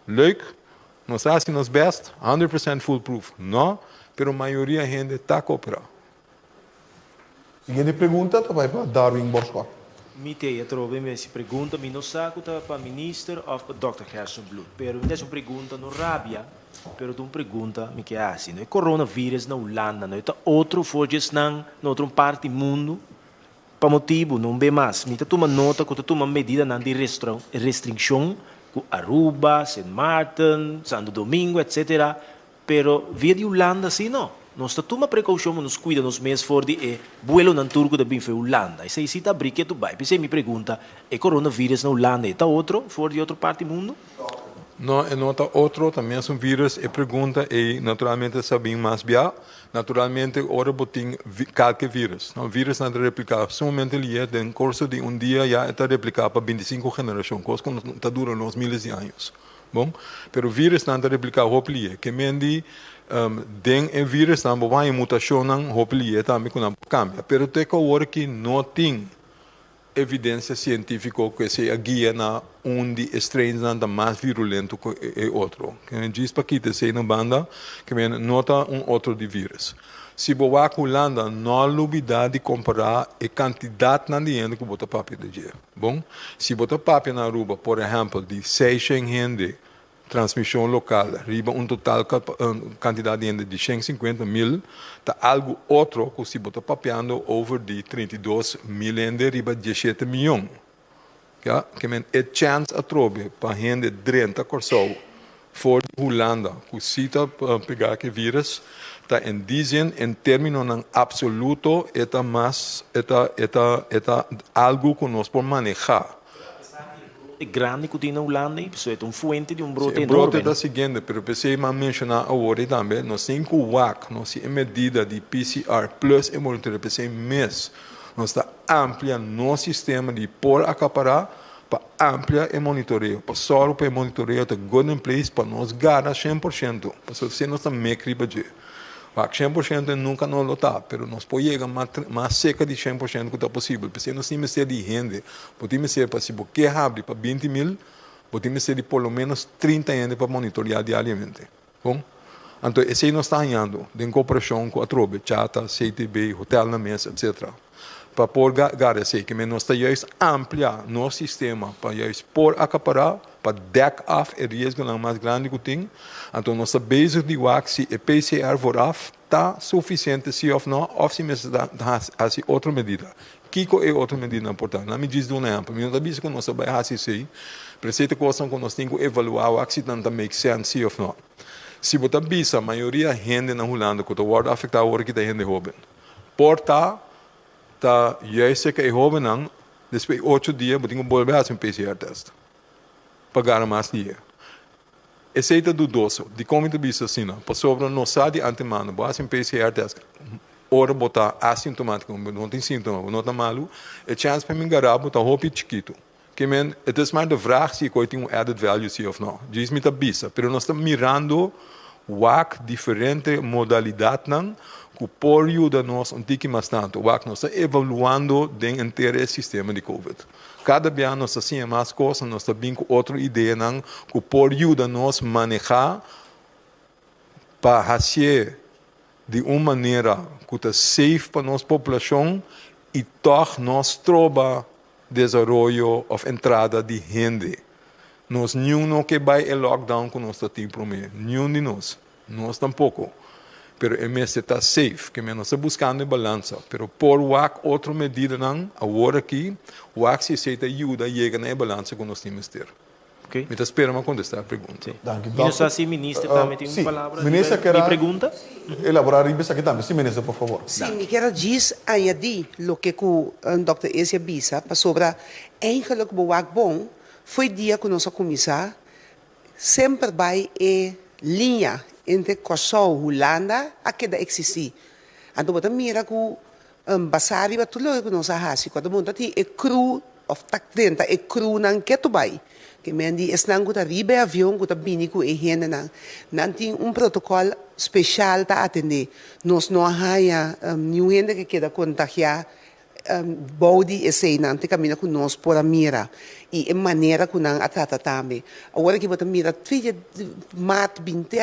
leuk, nos a haci nos best, 100% fool proof, no, pero mayoria hende ta cooperá. Siguiente pregunta ta bai pa Darwin Borschot. Mi te atrobe mi hasi pregunta, mi no sa ku ta pa minister of pa dòkter Gerstenbluth, pero mi ta hasi un pregunta no rabia, pero ta un pregunta mi ke hasi. No e coronavirus na Hulanda no e ta otro for dje esnan na otro parti mundu? Pa motibu, no un be mas, mi ta tuma nota ku ta tuma medidanan di restrikshon ku Aruba, Sint Maarten, Santo Domingo, etc. Pero via di Hulanda si no. Nos ta tuma prekoushon pa nos kuida nos mes for di e buelonan tur ku ta bin for Hulanda. Esei si ta abrí ketu bai. P'esei mi pregunta, e coronavirus na Hulanda e ta otro for di otro parti mundu? No, e no ta otro, ta mesun virus. E pregunta ei naturalmente sa bin mas bia. Naturalmente ora bo tin kalke virus, no, virusnan ta repliká sumamente lihe, den kurso di un dia ya e ta repliká pa bintisinku generashon, kos ku ta dura nos miles di años. Bon, pero virusnan ta repliká hopi lihe, ke men di. Den e virusnan bo por haña mutashonnan hopi lihe tambe ku nan por kambia. Pero te ku awor aki no tin evidensia sientífiko ku esei a guia na un di e strainsnan ta mas virulento ku e otro. Djis pa kita esei na banda, ke men no ta un otro di virus. Si bo wak Hulanda, no lubidá di kompará e kantidatnan di hende ku bo ta papia di dje. Bon, si bo ta papia na Aruba, por ehèmpel, di seishent hende transmishon lokal riba un total kantidat di hende di 150 mil, ta algu otro ku si bo ta papiando over di 32 mil hende riba 17 mion. Ja, ke men e chèns atrobe pa hende drenta Kòrsou for di Hulanda ku si ta pegá ku e virus ta en die zin en términonan absoluto e ta mas e ta algu ku nos por manehá. Grandi ku tin na Hulanda i pasobra e ta un fuente di un brote enorme. E brote ta siguiente, pero p'esei mi a menshoná awor ei tambe, nos tin ku wak nos tin e medida di PCR plus e monitoreo, p'esei mes nos ta amplia nos sistema di por akapará pa amplia e monitoreo, pa sòru pa e monitoreo ta good in place pa nos gara 100%, pasobra si nos ta mek riba dje. Wak 100% nunka no lo ta, pero nos por yega mas serka di 100% ku ta posibel. P'esei nos tin mester di hende. Bo tin mester pa si bo ke habri pa 20 mil, bo tin mester di por lo menos 30 hende pa monitoreá diariamente. Bon? Anto esei nos ta hañando den kooperashon ku atrobe, CHATA, CTB, hotelnan mes, etcetera. Pa por gara esei, ke men nos ta juist amplia nos sistema pa juist por akapará, pa dek af e riesgonan mas grandi ku tin. Anto nos ta bezig di wak si e PCR vooraf ta sufisiente si òf no, òf si mester hasi otro medida. Kiko e otro medidanan por ta? Laat mi djis duna un ehèmpel. Mi no ta bisa ku nos ta bai hasi esei, pero esei ta kosnan ku nos tin ku evaluá wak si nan ta make sense si òf no. Si bo ta bisa mayoria hende na Hulanda ku ta wòrdu afektá awor aki ta hende hóben. Por ta ta juist serka e hóbennan despues di 8 dia bo tin ku bolbe hasi un PCR test pa gana mas dia. Esei ta dudoso. Dikon mi ta bisa asina? Pasobra nos sa di antemano bo hasi un PCR test ora bo ta asintomátiko, bo no tin síntoma, bo no ta malu, e chèns pa mi gara bo ta hopi chikitu. Ke men, het is maar de vraag si e koi tin un added value si òf no. Djis mi ta bisa, pero nos ta mirando wak diferente modalidatnan ku por yuda nos un tiki mas tantu. Wak nos ta evaluando den henter e sistema di COVID. Kada bia nos ta siña mas kos, nos ta bin ku otro ideanan ku por yuda nos manehá pa hasié di un manera ku ta safe pa nos populashon i tòg no stroba desaroyo òf entrada di hende. Nos niun no ke bai e lockdown ku nos ta tin promé, niun di nos, nos tampoko. Pero e mester ta safe, ke men nos ta buskando e balansa. Pero por wak otro medidanan awor aki, wak si esei ta yuda yega na e balansa ku nos tin mester. Mi ta spera mi a kontestá e pregunta. Danki, Mi no sa si minister tambe tin un palabra Minister riba kier mi pregunta. Elaborá riba esaki tambe. Sí, minister, por favor. Sí, mi kier a djis añadí loke ku dòkter Esi a bisa, pasobra eigenlijk bo wak bon, fo'i dia ku nos a kuminsá, semper bai e liña entre Kòrsou, Hulanda a keda eksistí. Anto bo ta mira ku basá riba tur loke ku nos a hasi, ku a ta bon ta tin e crew òf ta drenta e crewnan ketu bai. Ke men di esnan ku ta riba e avion ku ta bini ku e hendenan, nan tin un protokòl speshal ta atendé. Nos no a haña niun hende ke keda kontagiá bou di eseinan te kaminda ku nos por a mira i e manera ku nan a trata tambe. Awor aki bo ta mira tria mart bin te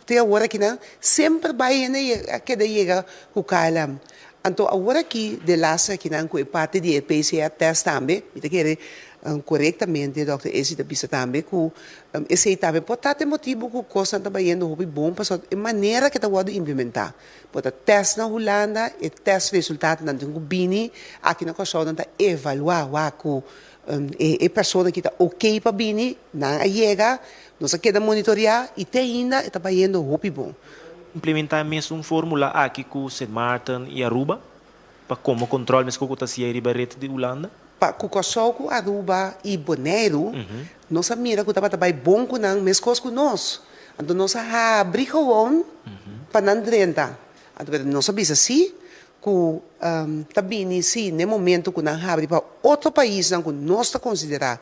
te awor aki nan semper bai hende a keda yega ku KLM. Anto awor aki de laatste akinan ku e parti di e PCR test tambe, mi ta kere korektamente dòkter Esi ta bisa tambe ku esei tambe por ta e motibu ku kosnan ta bayendo hopi bon pasobra e manera ke ta wòrdu implementá. Bo ta test na Hulanda, e test resultatonan tin ku bini aki na Kòrsou nan ta evaluá wak ku e persona ki ta oké pa bini, nan a yega, nos a keda monitoreá i te ainda e ta bayendo hopi bon. Implementá e mesun fórmula aki ku Sint Maarten i Aruba pa komo kontrol meskos ku ta hasié riba ret di Hulanda? Pa ku Kòrsou ku Aruba i Boneiru nos a mira ku tabata bai bon ku nan meskos ku nos. Anto nos a habri gewon pa nan drenta. Anto pero nos a bisa sí ku ta bini sí n'e momento ku nan habri pa otro paisnan ku nos ta konsiderá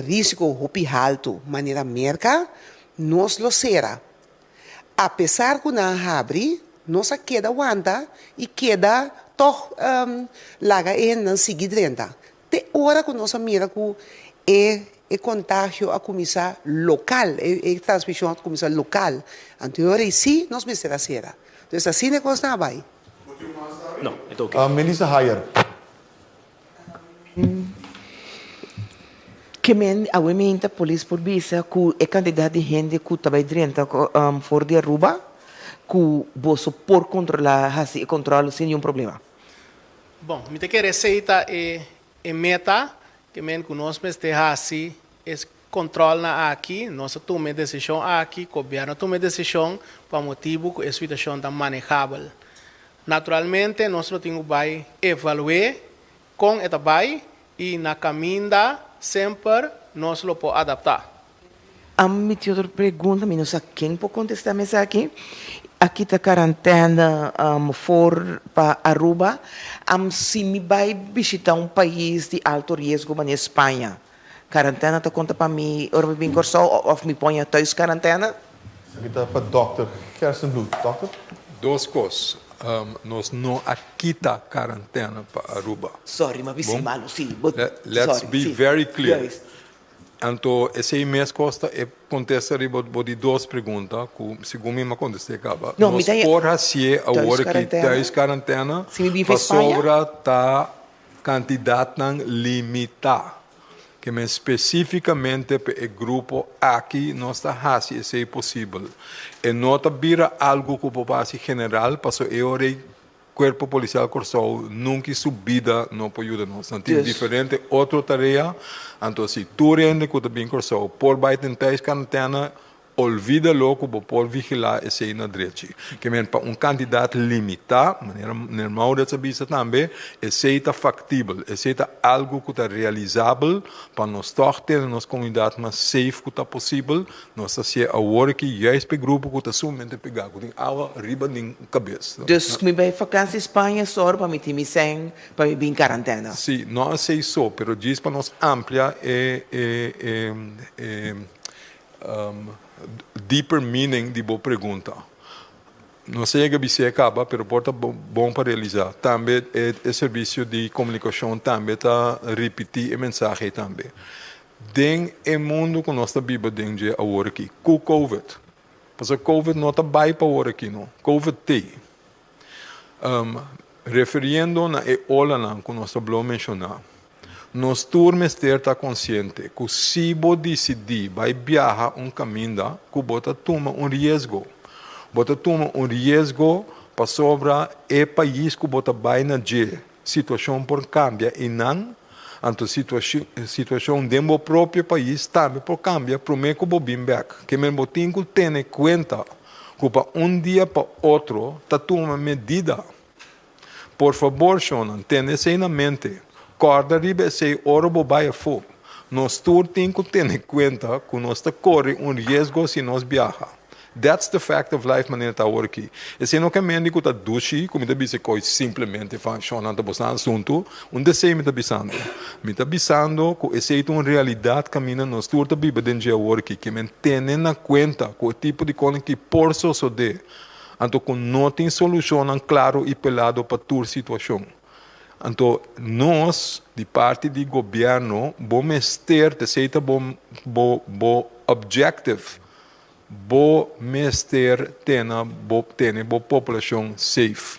risiko hopi haltu manera Merka, nos lo sera. Apesar ku nan a habri, nos a keda wanta i keda tòg laga e hendenan sigui drenta. Te ora ku nos a mira ku e e kontagio a kuminsá lokal, e e transmishon a kuminsá lokal, anto e ora ei sí nos mester a sera. Entonces asina e kosnan a bai. No, e ta oke. Melissa Hayer. Ke men awe meinta polis por bisa ku e kantidat di hende ku ta bai drenta for di Aruba ku boso por kontrolá hasi e kontrol sin niun problema? Bon, mi ta kere esei ta e e meta, ke men ku nos mester hasi e kontrolnan aki, nos a tuma e desishon aki, gobièrnu a tuma e desishon pa motibu ku e situashon ta manejabel. Naturalmente nos lo tin ku bai evalu'é kon e ta bai i na kaminda semper nos lo por adaptá. Mi tin otro pregunta, mi no sa ken por kontestá mi esaki. Aki ta karantèna for pa Aruba. Si mi bai bishitá un pais di alto riesgo manera Spaña, karantèna ta konta pa mi ora mi bin Kòrsou òf mi poña thuis karantèna? Esaki ta pa dòkter Gerstenbluth. Dòkter? Dos kos. Nos no a kita karantèna pa Aruba. Sorry, mi a bisa malu, si. Bo, Let's sorry, be si. very clear. Juist. Anto esei mes kos ta e kontesta riba bo di dos pregunta ku segun mi mi a kontest'é kaba. No, mi Nos ta por hasié thuis awor aki karantèna. thuis karantèna Si mi bin for Spaña? pasobra ta Kantidatnan limitá. Ke men spesífikamente pa e grupo aki nos ta hasi esei posibel. E no ta bira algu ku por hasi general paso e ora ei Kuerpo Polisial Kòrsou nunki su bida no por yuda nos. Nan tin diferente otro tarea. Anto si tur hende ku ta bin Kòrsou por bai den tèis karantèna, Olvida lo ku bo por vigilá esei na drechi. Ke men pa un kantidat limitá, manera Meneer Maurits a bisa tambe, esei ta faktibel, esei ta algu ku ta realisabel pa nos tòg tene nos komunidat mas safe ku ta posibel. Nos ta hasié awor aki juist pa e grupo ku ta sumamente pegá, ku tin awa riba den kabes. Dus mi bai fakansi Spaña sòru pa mi tin mi sèn pa mi bin karantèna. Sí, no esei so, pero djis pa nos amplia e e e Deeper meaning di bo pregunta. No sa yega bis'é caba, pero por ta bon pa realisa. Tambe e servicio di comunicacion tambe ta ripiti e mensahe ei tambe. Den e mundo cu nos ta biba den dje awor aki, cu Covid, pasobra Covid no ta bay pa awor aki no, Covid t'ey. Referiendo na e olanan ku nos ta blo menshoná, nos tur mester ta konsiente ku si bo disidí bai biaha un kaminda ku bo ta tuma un riesgo. Bo ta tuma un riesgo pasobra e pais ku bo ta bai na dje situashon por kambia i nan, anto situashon den bo propio pais tambe por kambia promé ku bo bin bèk. Ke men bo tin ku tene kuenta ku pa un dia pa otro ta tuma medida. Por fabor, shonnan, tene esei na mente. Kòrda riba esei ora bo bai afó. Nos tur tin ku tene kuenta ku nos ta kore un riesgo si nos biaha. That's the fact of life manera ta awor aki. Esei no ke mende ku ta dushi ku mi ta bisa koi simplemente van shonnan ta bosnan asuntu. Un desei mi ta bisando. Mi ta bisando ku esei ta un realidat kaminda nos tur ta biba den dje awor aki. Ke men tene na kuenta ku e tipo di konan ki por sosodé, anto ku no tin solushonnan klaro i pelado pa tur situashon. Anto nos di parti di gobièrnu bo mester, esei ta bo bo bo objective, Bo mester tena bo tene bo populashon safe.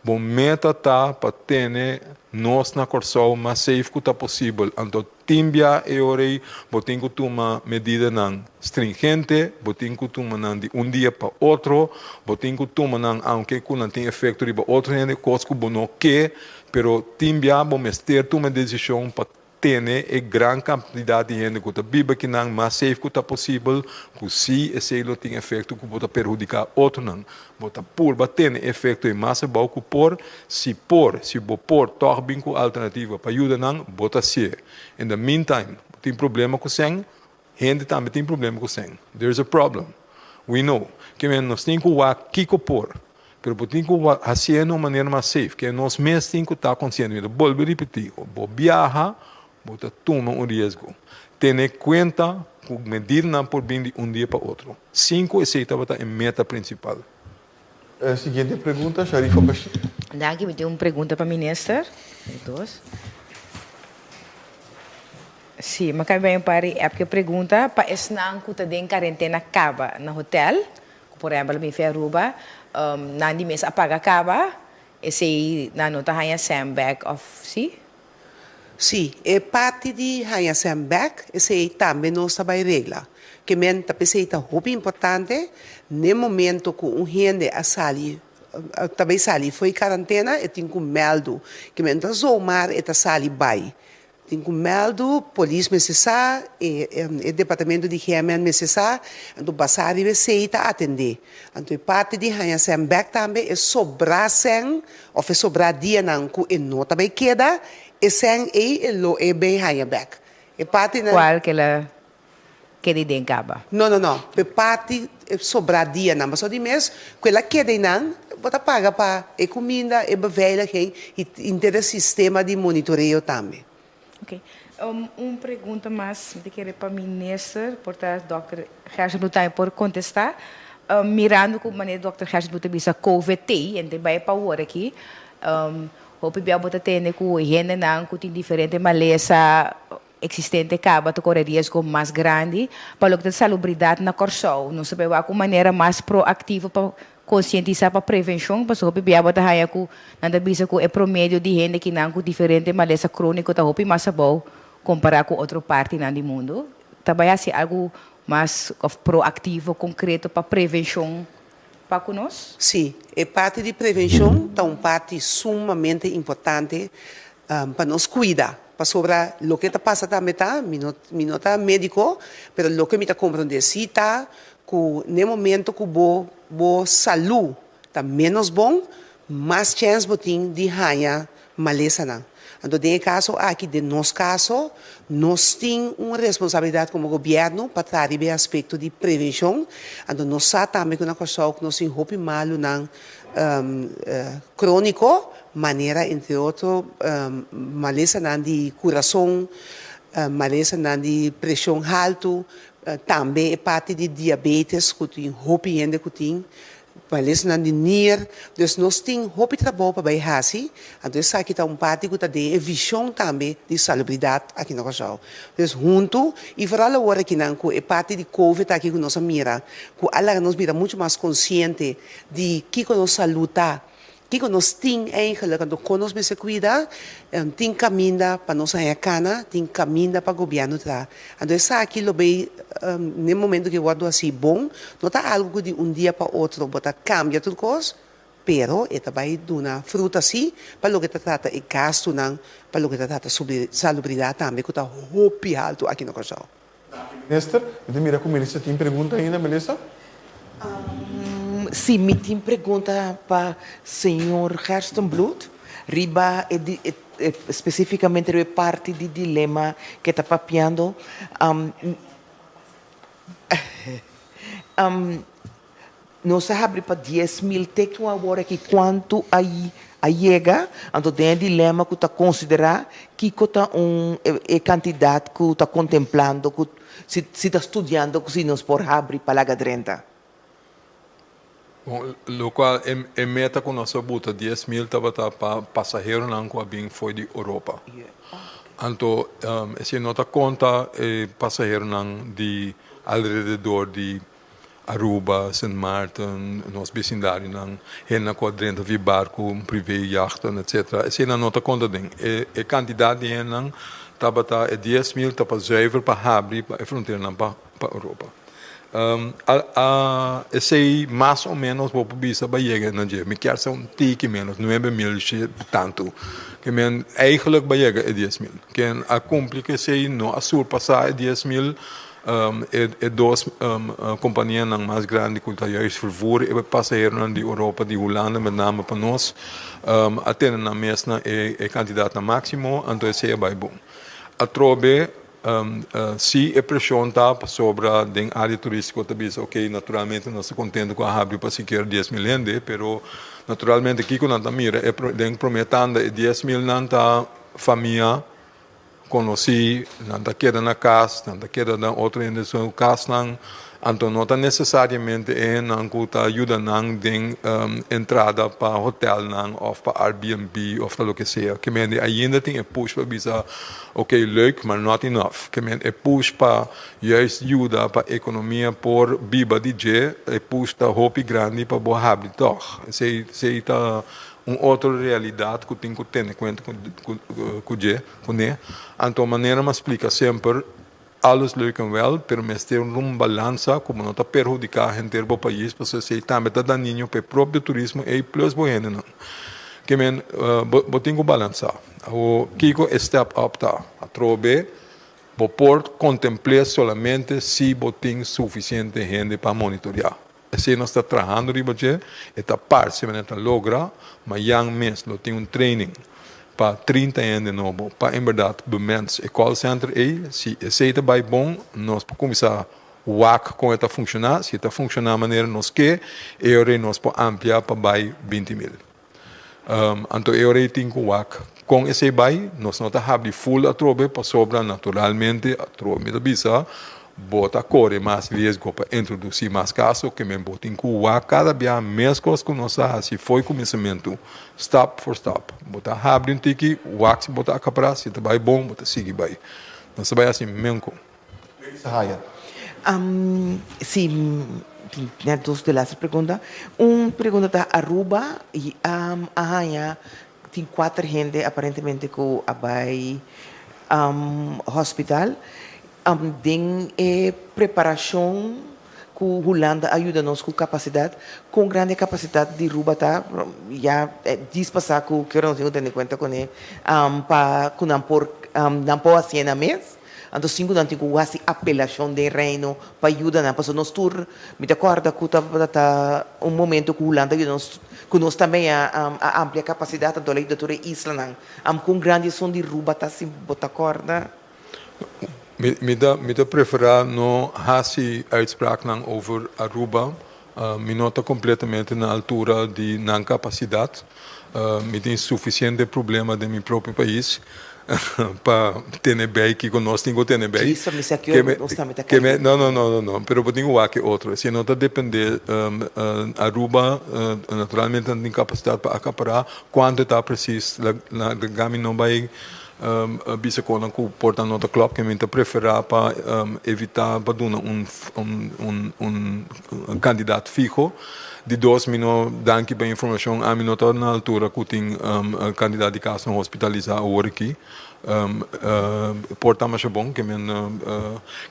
Bo meta ta pa tene nos na Kòrsou mas safe ku ta posibel. Anto tin bia e ora ei bo tin ku tuma medidanan stringente, bo tin ku tuma nan di un dia pa otro, bo tin ku tuma nan aunke ku nan tin efekto riba otro hende, kos ku bo no ke, pero tin bia bo mester tuma e desishon pa Tene e gran kantidat di hende ku ta biba kinan mas safe ku ta posibel, ku si esei lo tin efekto ku bo ta perhudiká otronan. Bo ta purba tene e efekto e mas abou ku por, si por, si bo por tòg bin ku alternativa pa yuda nan, bo ta hasié. In the meantime, bo tin problema ku sèn, hende tambe tin problema ku sèn. There is a problem. We know. Ke men nos tin ku wak kiko por. Pero bo tin ku hasié na un manera mas safe, ke nos mes tin ku ta konsiente. Mi ta bolbe ripití, bo biaha, bo ta tuma un riesgo. Tene kuenta ku medidanan por bin di un dia pa otro, sin ku esei tabata e meta prinsipal. E siguiente pregunta, Sharifa Bashir. Danki, mi tin un pregunta pa minister. Dos. Si, mi a cambia un par di app ke pregunta pa esnan ku ta den karentena kaba na hotel, ku por ehempel mi fi Aruba, nan di mes a paga kaba, esei nan no ta haña sèn bèk òf si? Sí, e parti di haña sèn bèk, esei tambe nos ta bai regla. Ke men ta p'esei ta hopi importante n'e momento ku un hende a sali, ta bai sali fo'i karantena, e tin ku mèldu. Ke men ta zomaar e ta sali bai. Tin ku mèldu, polis mester sa, e e departamento di GMN mester sa, anto basá riba esei ta atendé. Anto e parti di haña sèn bèk tambe e sobrá sèn Of e sobrá dianan ku e no ta bai keda, e sèn ei e lo e bei haña bèk. E partinan. Kual ke la keda ei den kaba? No, no, no. E parti e sobrá dianan. Pasobra di mes ku el a keda einan, bo ta paga pa e kuminda, e beveiliging i henter e sistema di monitoreo tambe. Oké. Un pregunta mas mi ta kere pa minister, por ta dòkter Gerstenbluth tambe por kontestá. Mirando ku manera dòkter Gerstenbluth ta bisa covid t'ei, en ta bai pa awor aki, hopi bia bo ta tende ku hendenan ku tin diferente malesa eksistente kaba ta kore riesgo mas grandi pa loke ta salubridat na Kòrsou. Nos ta bai wak un manera mas proaktivo pa Konsientisá pa prevenshon, pasobra hopi bia bo ta haña ku nan ta bisa ku e promedio di hende kinan ku diferente malesa króniko ta hopi mas abou kompará ku otro partinan di mundu. Ta bai hasi algu mas òf proaktivo, konkreto pa prevenshon pa ku nos? Sí, e parti di prevenshon ta un parti sumamente importante pa nos kuida, pasobra loke ta pasa tambe ta, mi no mi no ta médiko, pero loke mi ta komprondé sí ta Ku n'e momento ku bo bo salú ta ménos bon, mas chèns bo tin di haña malesanan. Anto den e kaso aki, den nos kaso, nos tin un responsabilidat komo gobièrnu pa traha riba e aspekto di prevenshon. Anto nos sa tambe ku na Kòrsou ku nos tin hopi malunan króniko, manera entre otro malesanan di kurason, malesanan di preshon haltu, Tambe e parti di diabetes ku tin hopi hende ku tin, malesnan di nier. Dus nos tin hopi trabou pa bai hasi, anto esaki ta un parti ku ta den e vishon tambe di salubridat aki na Kòrsou. Dus huntu i foral awor akinan ku e parti di covid aki ku nos a mira ku a laga nos bira muchu mas konsiente di kiko nos salú ta. Kiko nos tin eigenlijk anto kon nos mester kuida? Tin kaminda pa nos haña kana, tin kaminda pa gobièrnu traha. Anto esaki lo bay n'e momento ku e wòrdu hasi bon, no ta algu ku di un dia pa otro bo ta kambia tur kos, pero e ta bay duna fruta si pa loke ta trata e gastunan, pa loke ta trata salubridat tambe ku ta hopi haltu aki na Kòrsou. Danki minister. Mi ta mira ku Melissa tin pregunta ainda. Melissa? Si, mi tin pregunta pa señor Gerstenbluth riba e spesifikamente riba e parti di dilema ke ta papiando. Nos a habri pa 10,000 te ku awor aki kuantu a a yega, anto den e dilema ku ta konsiderá kiko ta un e kantidat ku ta kontemplando ku si si ta studiando ku si nos por habri pa laga drenta. Bon, lokual e e meta ku nos a buta 10,000 tabata pa pasaheronan ku a bin fo'i di Oropa. Anto esei no ta konta e pasaheronan di alrededor di Aruba, Sint Maarten, nos besindarionan, hendenan ku a drenta via barku, privé yachten, etcetera. Eseinan no ta konta den. E e kantidat di hendenan tabata e 10,000 ta pa zuiver pa habri pa e fronteranan pa pa Europa. A a esei mas o menos bo por bisa bo a yega na dje. Mi kier sa un tiki menos, 9000 i tantu. Ke men eigenlijk bo a yega e 10,000. Ken a kumpli ku esei no a surpasá e 10,000. E dos kompanianan mas grandi ku ta juist vervoer e pasaheronan di Europa, di Hulanda met name pa nos, a tene nan mes na e kantidatnan máksimo, anto esei a bai bon. Atrobe si e preshon ta pasobra den área turístiko ta bisa oke naturalmente nos ta kontento ku a habri pa sikiera 10,000 hende, pero naturalmente kiko nan ta mira den promé tanda e 10,000 nan ta famia. konosí, nan ta keda na kas, nan ta keda na otro hende su kasnan, anto no ta nesesariamente e hendenan ku ta yuda nan den entrada pa hotelnan òf pa Airbnb òf ta loke sea. Ke men di ainda tin e push pa bisa ok leuk maar not enough. Ke men e push pa juist yuda pa ekonomia por biba di dje, e push ta hopi grandi pa bo habri tòg. Esei esei ta un otro realidat ku tin ku tene kuenta ku dje, kuné. Anto manera mi a splika semper. Alles leuk en wel, pero mester un balansa ku bo no ta perhudiká henter bo pais, pasobra esei tambe ta dañino pa e propio turismo ei plus bo hendenan. Ke men, bo tin ku balansá. Awor, kiko e step up ta? Atrobe, bo por kontempl'é solamente si bo tin sufisiente hende pa monitoriá. Esei nos ta trahando riba dje, e ta parse manera ta logra, mayan mes lo tin un training pa 30 hende nobo pa en berdad bemens e call center ei. Si esei ta bai bon, nos por cuminsa wak con e ta funciona. Si e ta funciona manera nos ke, e ora ei nos por amplia pa bai 20.000. Anto e ora ei tin cu wak con esei bai. Nos no ta habri full atrobe pasobra naturalmente, atrobe mi ta bisa, bo ta core mas riesgo pa introduci mas caso, ke men bo tin cu wak cada bia mescos cu nos a haci fo'i cuminsamentu, stap for stap. Bo ta habri un tiki, wak si bo ta acapara, si ta bai bon bo ta sigui bai. Nos ta bai haci menco. Melissa Haya. Si, tin net dos de laatste pregunta. Un pregunta ta Aruba y a haña tin kuater hende aparentemente ku a bai hospital. Den e preparashon ku Hulanda a yuda nos ku kapasidat, kon grandi e kapasidat di Aruba ta? Ya dies pasá ku kero nos tin ku tene kuenta kuné pa ku nan por nan por hasié nan mes. Anto sin ku nan tin ku hasi apelashon den Reino pa yuda nan, pasobra nos tur, mi ta kòrda ku tabata un momento ku Hulanda a yuda nos, ku nos tambe a a amplia kapasidat, anto el a yuda tur e islanan. Am kon grandi esun di Ruba ta si bo ta kòrda? Mi mi ta mi ta preferá no hasi uitspraaknan over Aruba. Mi no ta kompletamente na altura di nan kapasidat. Mi tin sufisiente problema den mi propio pais pa tene bij kiko nos tin ku tene bij. Djis pa mi sa ki ora nos tambe ta kai den. No, no, no, no, no, pero bo tin ku wak e otro. Esei no ta depende Aruba naturalmente nan tin kapasidat pa akapará kuantu ta presis. Laga mi no bai Bisa konan ku por ta no ta klòp, ke mi ta preferá pa evitá pa duna un un kandidat fiho. Di dos, mi no danki pa e informashon, ami no ta na altura ku tin kandidat di kasonan hospitalisá awor aki. Por ta masha bon, ke men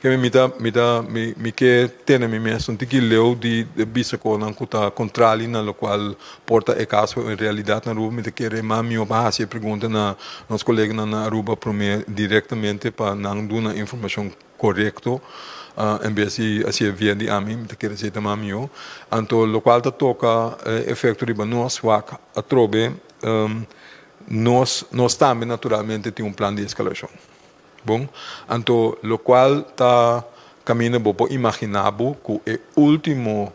ke men mi ta mi ta mi ke tene mi mes un tiki leu di bisa konan ku ta kontrali na lokual Por ta e kaso en realidat na Aruba mi ta kere mas mihó pa hasi e pregunta na nos koleganan na Aruba promé direktamente pa nan duna informashon korekto en bes di hasié via di ami, mi ta kere esei ta mas mihó. Anto lokual ta toka e efekto riba nos wak atrobe nos nos tambe naturalmente tin un plan di eskalashon. Bon, anto lokual ta kaminda bo por imaginá bo ku e último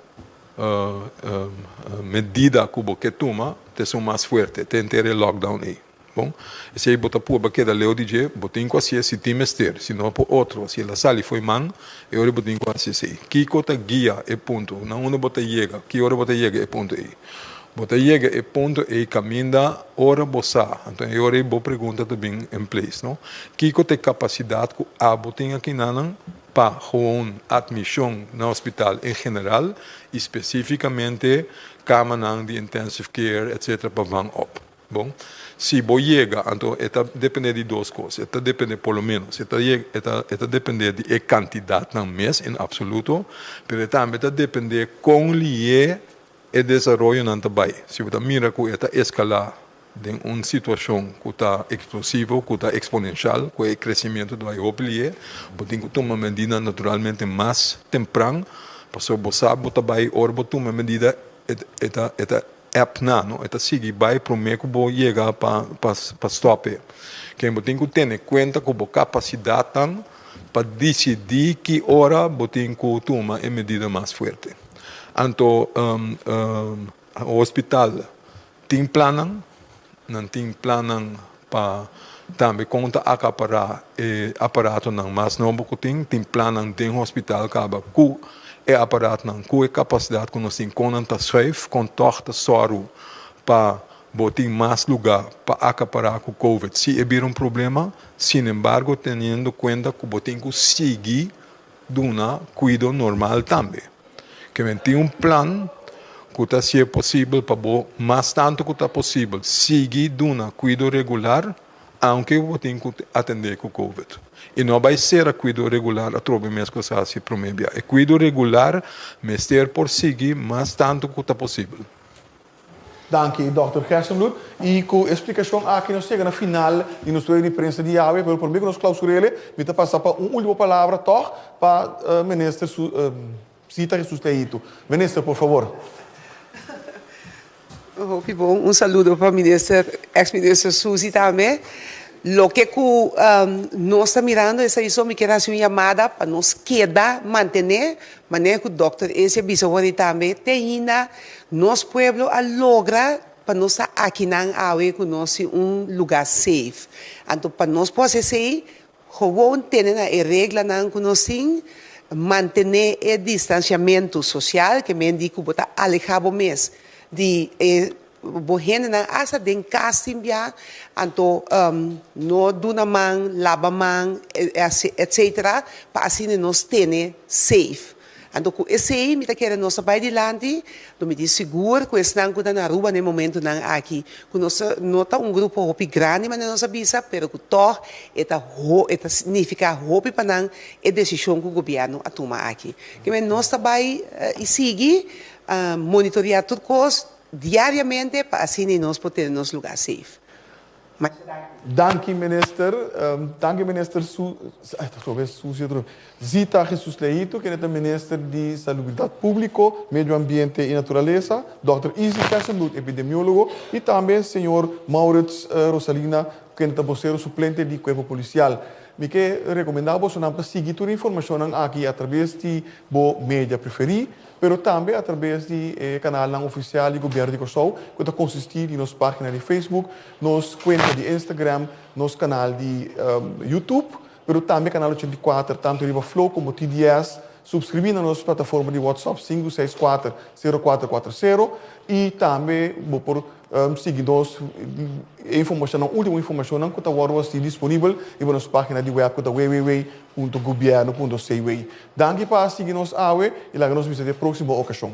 medida ku bo ke tuma ta esun mas fuerte, te henter e lockdown ei. Bon, esei bo ta purba keda leu di dje, bo tin ku hasié si tin mester, si no por otro, si el a sali fo'i man, e ora bo tin ku hasi esei. Kiko ta guia e punto? Na unda bo ta yega? Ki ora bo ta yega e punto ei? Bo ta yega e punto ei kaminda ora bo sa, anto e ora ei bo pregunta ta bin en place, no? Kiko ta e kapasidat ku abo tin akinanan pa gewoon admision na hospital en general y specificamente camanan di intensive care etc pa van op. Bon, si bo yega anto e ta depende di dos cos, e ta depende por lo menos e ta e ta e ta depende di e cantidadnan mes en absoluto, pero e tambe ta depende con lié E desaroyonan ta bai. Si bo ta mira ku e ta eskalá den un situashon ku ta eksplosivo, ku ta eksponenshal, ku e kresimentu ta bai hopi lié, bo tin ku tuma medida naturalmente mas tempran, pasobra bo sa bo ta bai ora bo tuma e medida e ta e ta èp na, no? E ta sigui bai promé ku bo yega pa pa stòp e. Ken bo tin ku tene kuenta ku bo kapasidatnan pa disidí ki ora bo tin ku tuma e medida mas fuerte. Anto hospital tin plannan, nan tin plannan pa Tambe kon ta akapará e aparatonan mas nobo ku tin. Tin plannan den hospital kaba ku e aparatonan, ku e kapasidat ku nos tin, kon nan ta schuif, kon tòg ta sòru pa bo tin mas lugá pa akapará ku covid si e bira un problema. Sinembargo teniendo kuenta ku bo tin ku sigui duna kuido normal tambe. Ke men tin un plan ku ta hasié posibel pa bo mas tantu ku ta posibel sigui duna kuido regular aunke bo tin ku atendé ku covid. I no bai sera kuido regular atrobe mes ku sa hasi promé bia. E kuido regular mester por sigui mas tantu ku ta posibel. Danki Dòkter Gerstenbluth. I ku e splikashon aki nos yega na final di nos rueda di prensa di awe, pero promé ku nos klausur'é mi ta pasa pa un último palabra tòg pa Minister Zita Jesus Leito. Minister, por favor. Hopi bon. Un saludo pa Minister, ex Minister Suzy tambe. Loke ku nos ta mirando esei so mi kier hasi un yamada pa nos keda mantené manera ku Dòkter Esi a bisa wòrdu tambe te ainda nos pueblo a logra pa nos ta akinan awe ku nos tin un lugá safe. Anto pa nos por hasi esei gewoon tene na e reglanan ku nos tin, mantené e distansiamentu sosial ke men di ku bo ta alehá bo mes di e Bo hendenan asta den kas tin bia, anto no duna man, laba man, etcetera, pa asina nos tene safe. Anto ku esei mi ta kere nos ta bai dilanti, lo mi tin sigur ku esnan ku ta na Aruba na e momentunan aki, ku nos no ta un grupo hopi grandi manera nos a bisa, pero ku tòg e ta e ta signifiká hopi pa nan e desishon ku gobièrnu a tuma aki. Kimen nos ta bai i sigui monitoreá tur kos. Diariamente pa asina y nos por tene nos lugar safe. Masha danki. Danki minister, danki minister Su, ay ta sobe Susi otro vez, Zita Jesus Leito kende ta minister di Salubridad Publico, Medio Ambiente y Naturalesa, Dòkter Izzy Kessenbloed epidemiologo y tambe señor Maurits Rosalina kende ta bosero suplente di Cuerpo Policial. Mi ke recomenda bosonan pa sigui tur informacionnan aki a traves di bo media preferi. pero tambe a trabes di e kanalnan ofisial di Gobièrnu di Kòrsou ku ta konsistí di nos página di Facebook, nos kuenta di Instagram, nos kanal di YouTube, pero tambe kanal 84 tantu riba Flow komo TDS. Supskribí na nos plataforma di WhatsApp 564 0440 i tambe bo por sigui nos e informashonnan, último informashonnan ku ta wòrdu hasi disponibel riba nos página di wèb ku ta www.gobierno.cw. Danki pa a sigui nos awe i laga nos bisa den e próksimo okashon.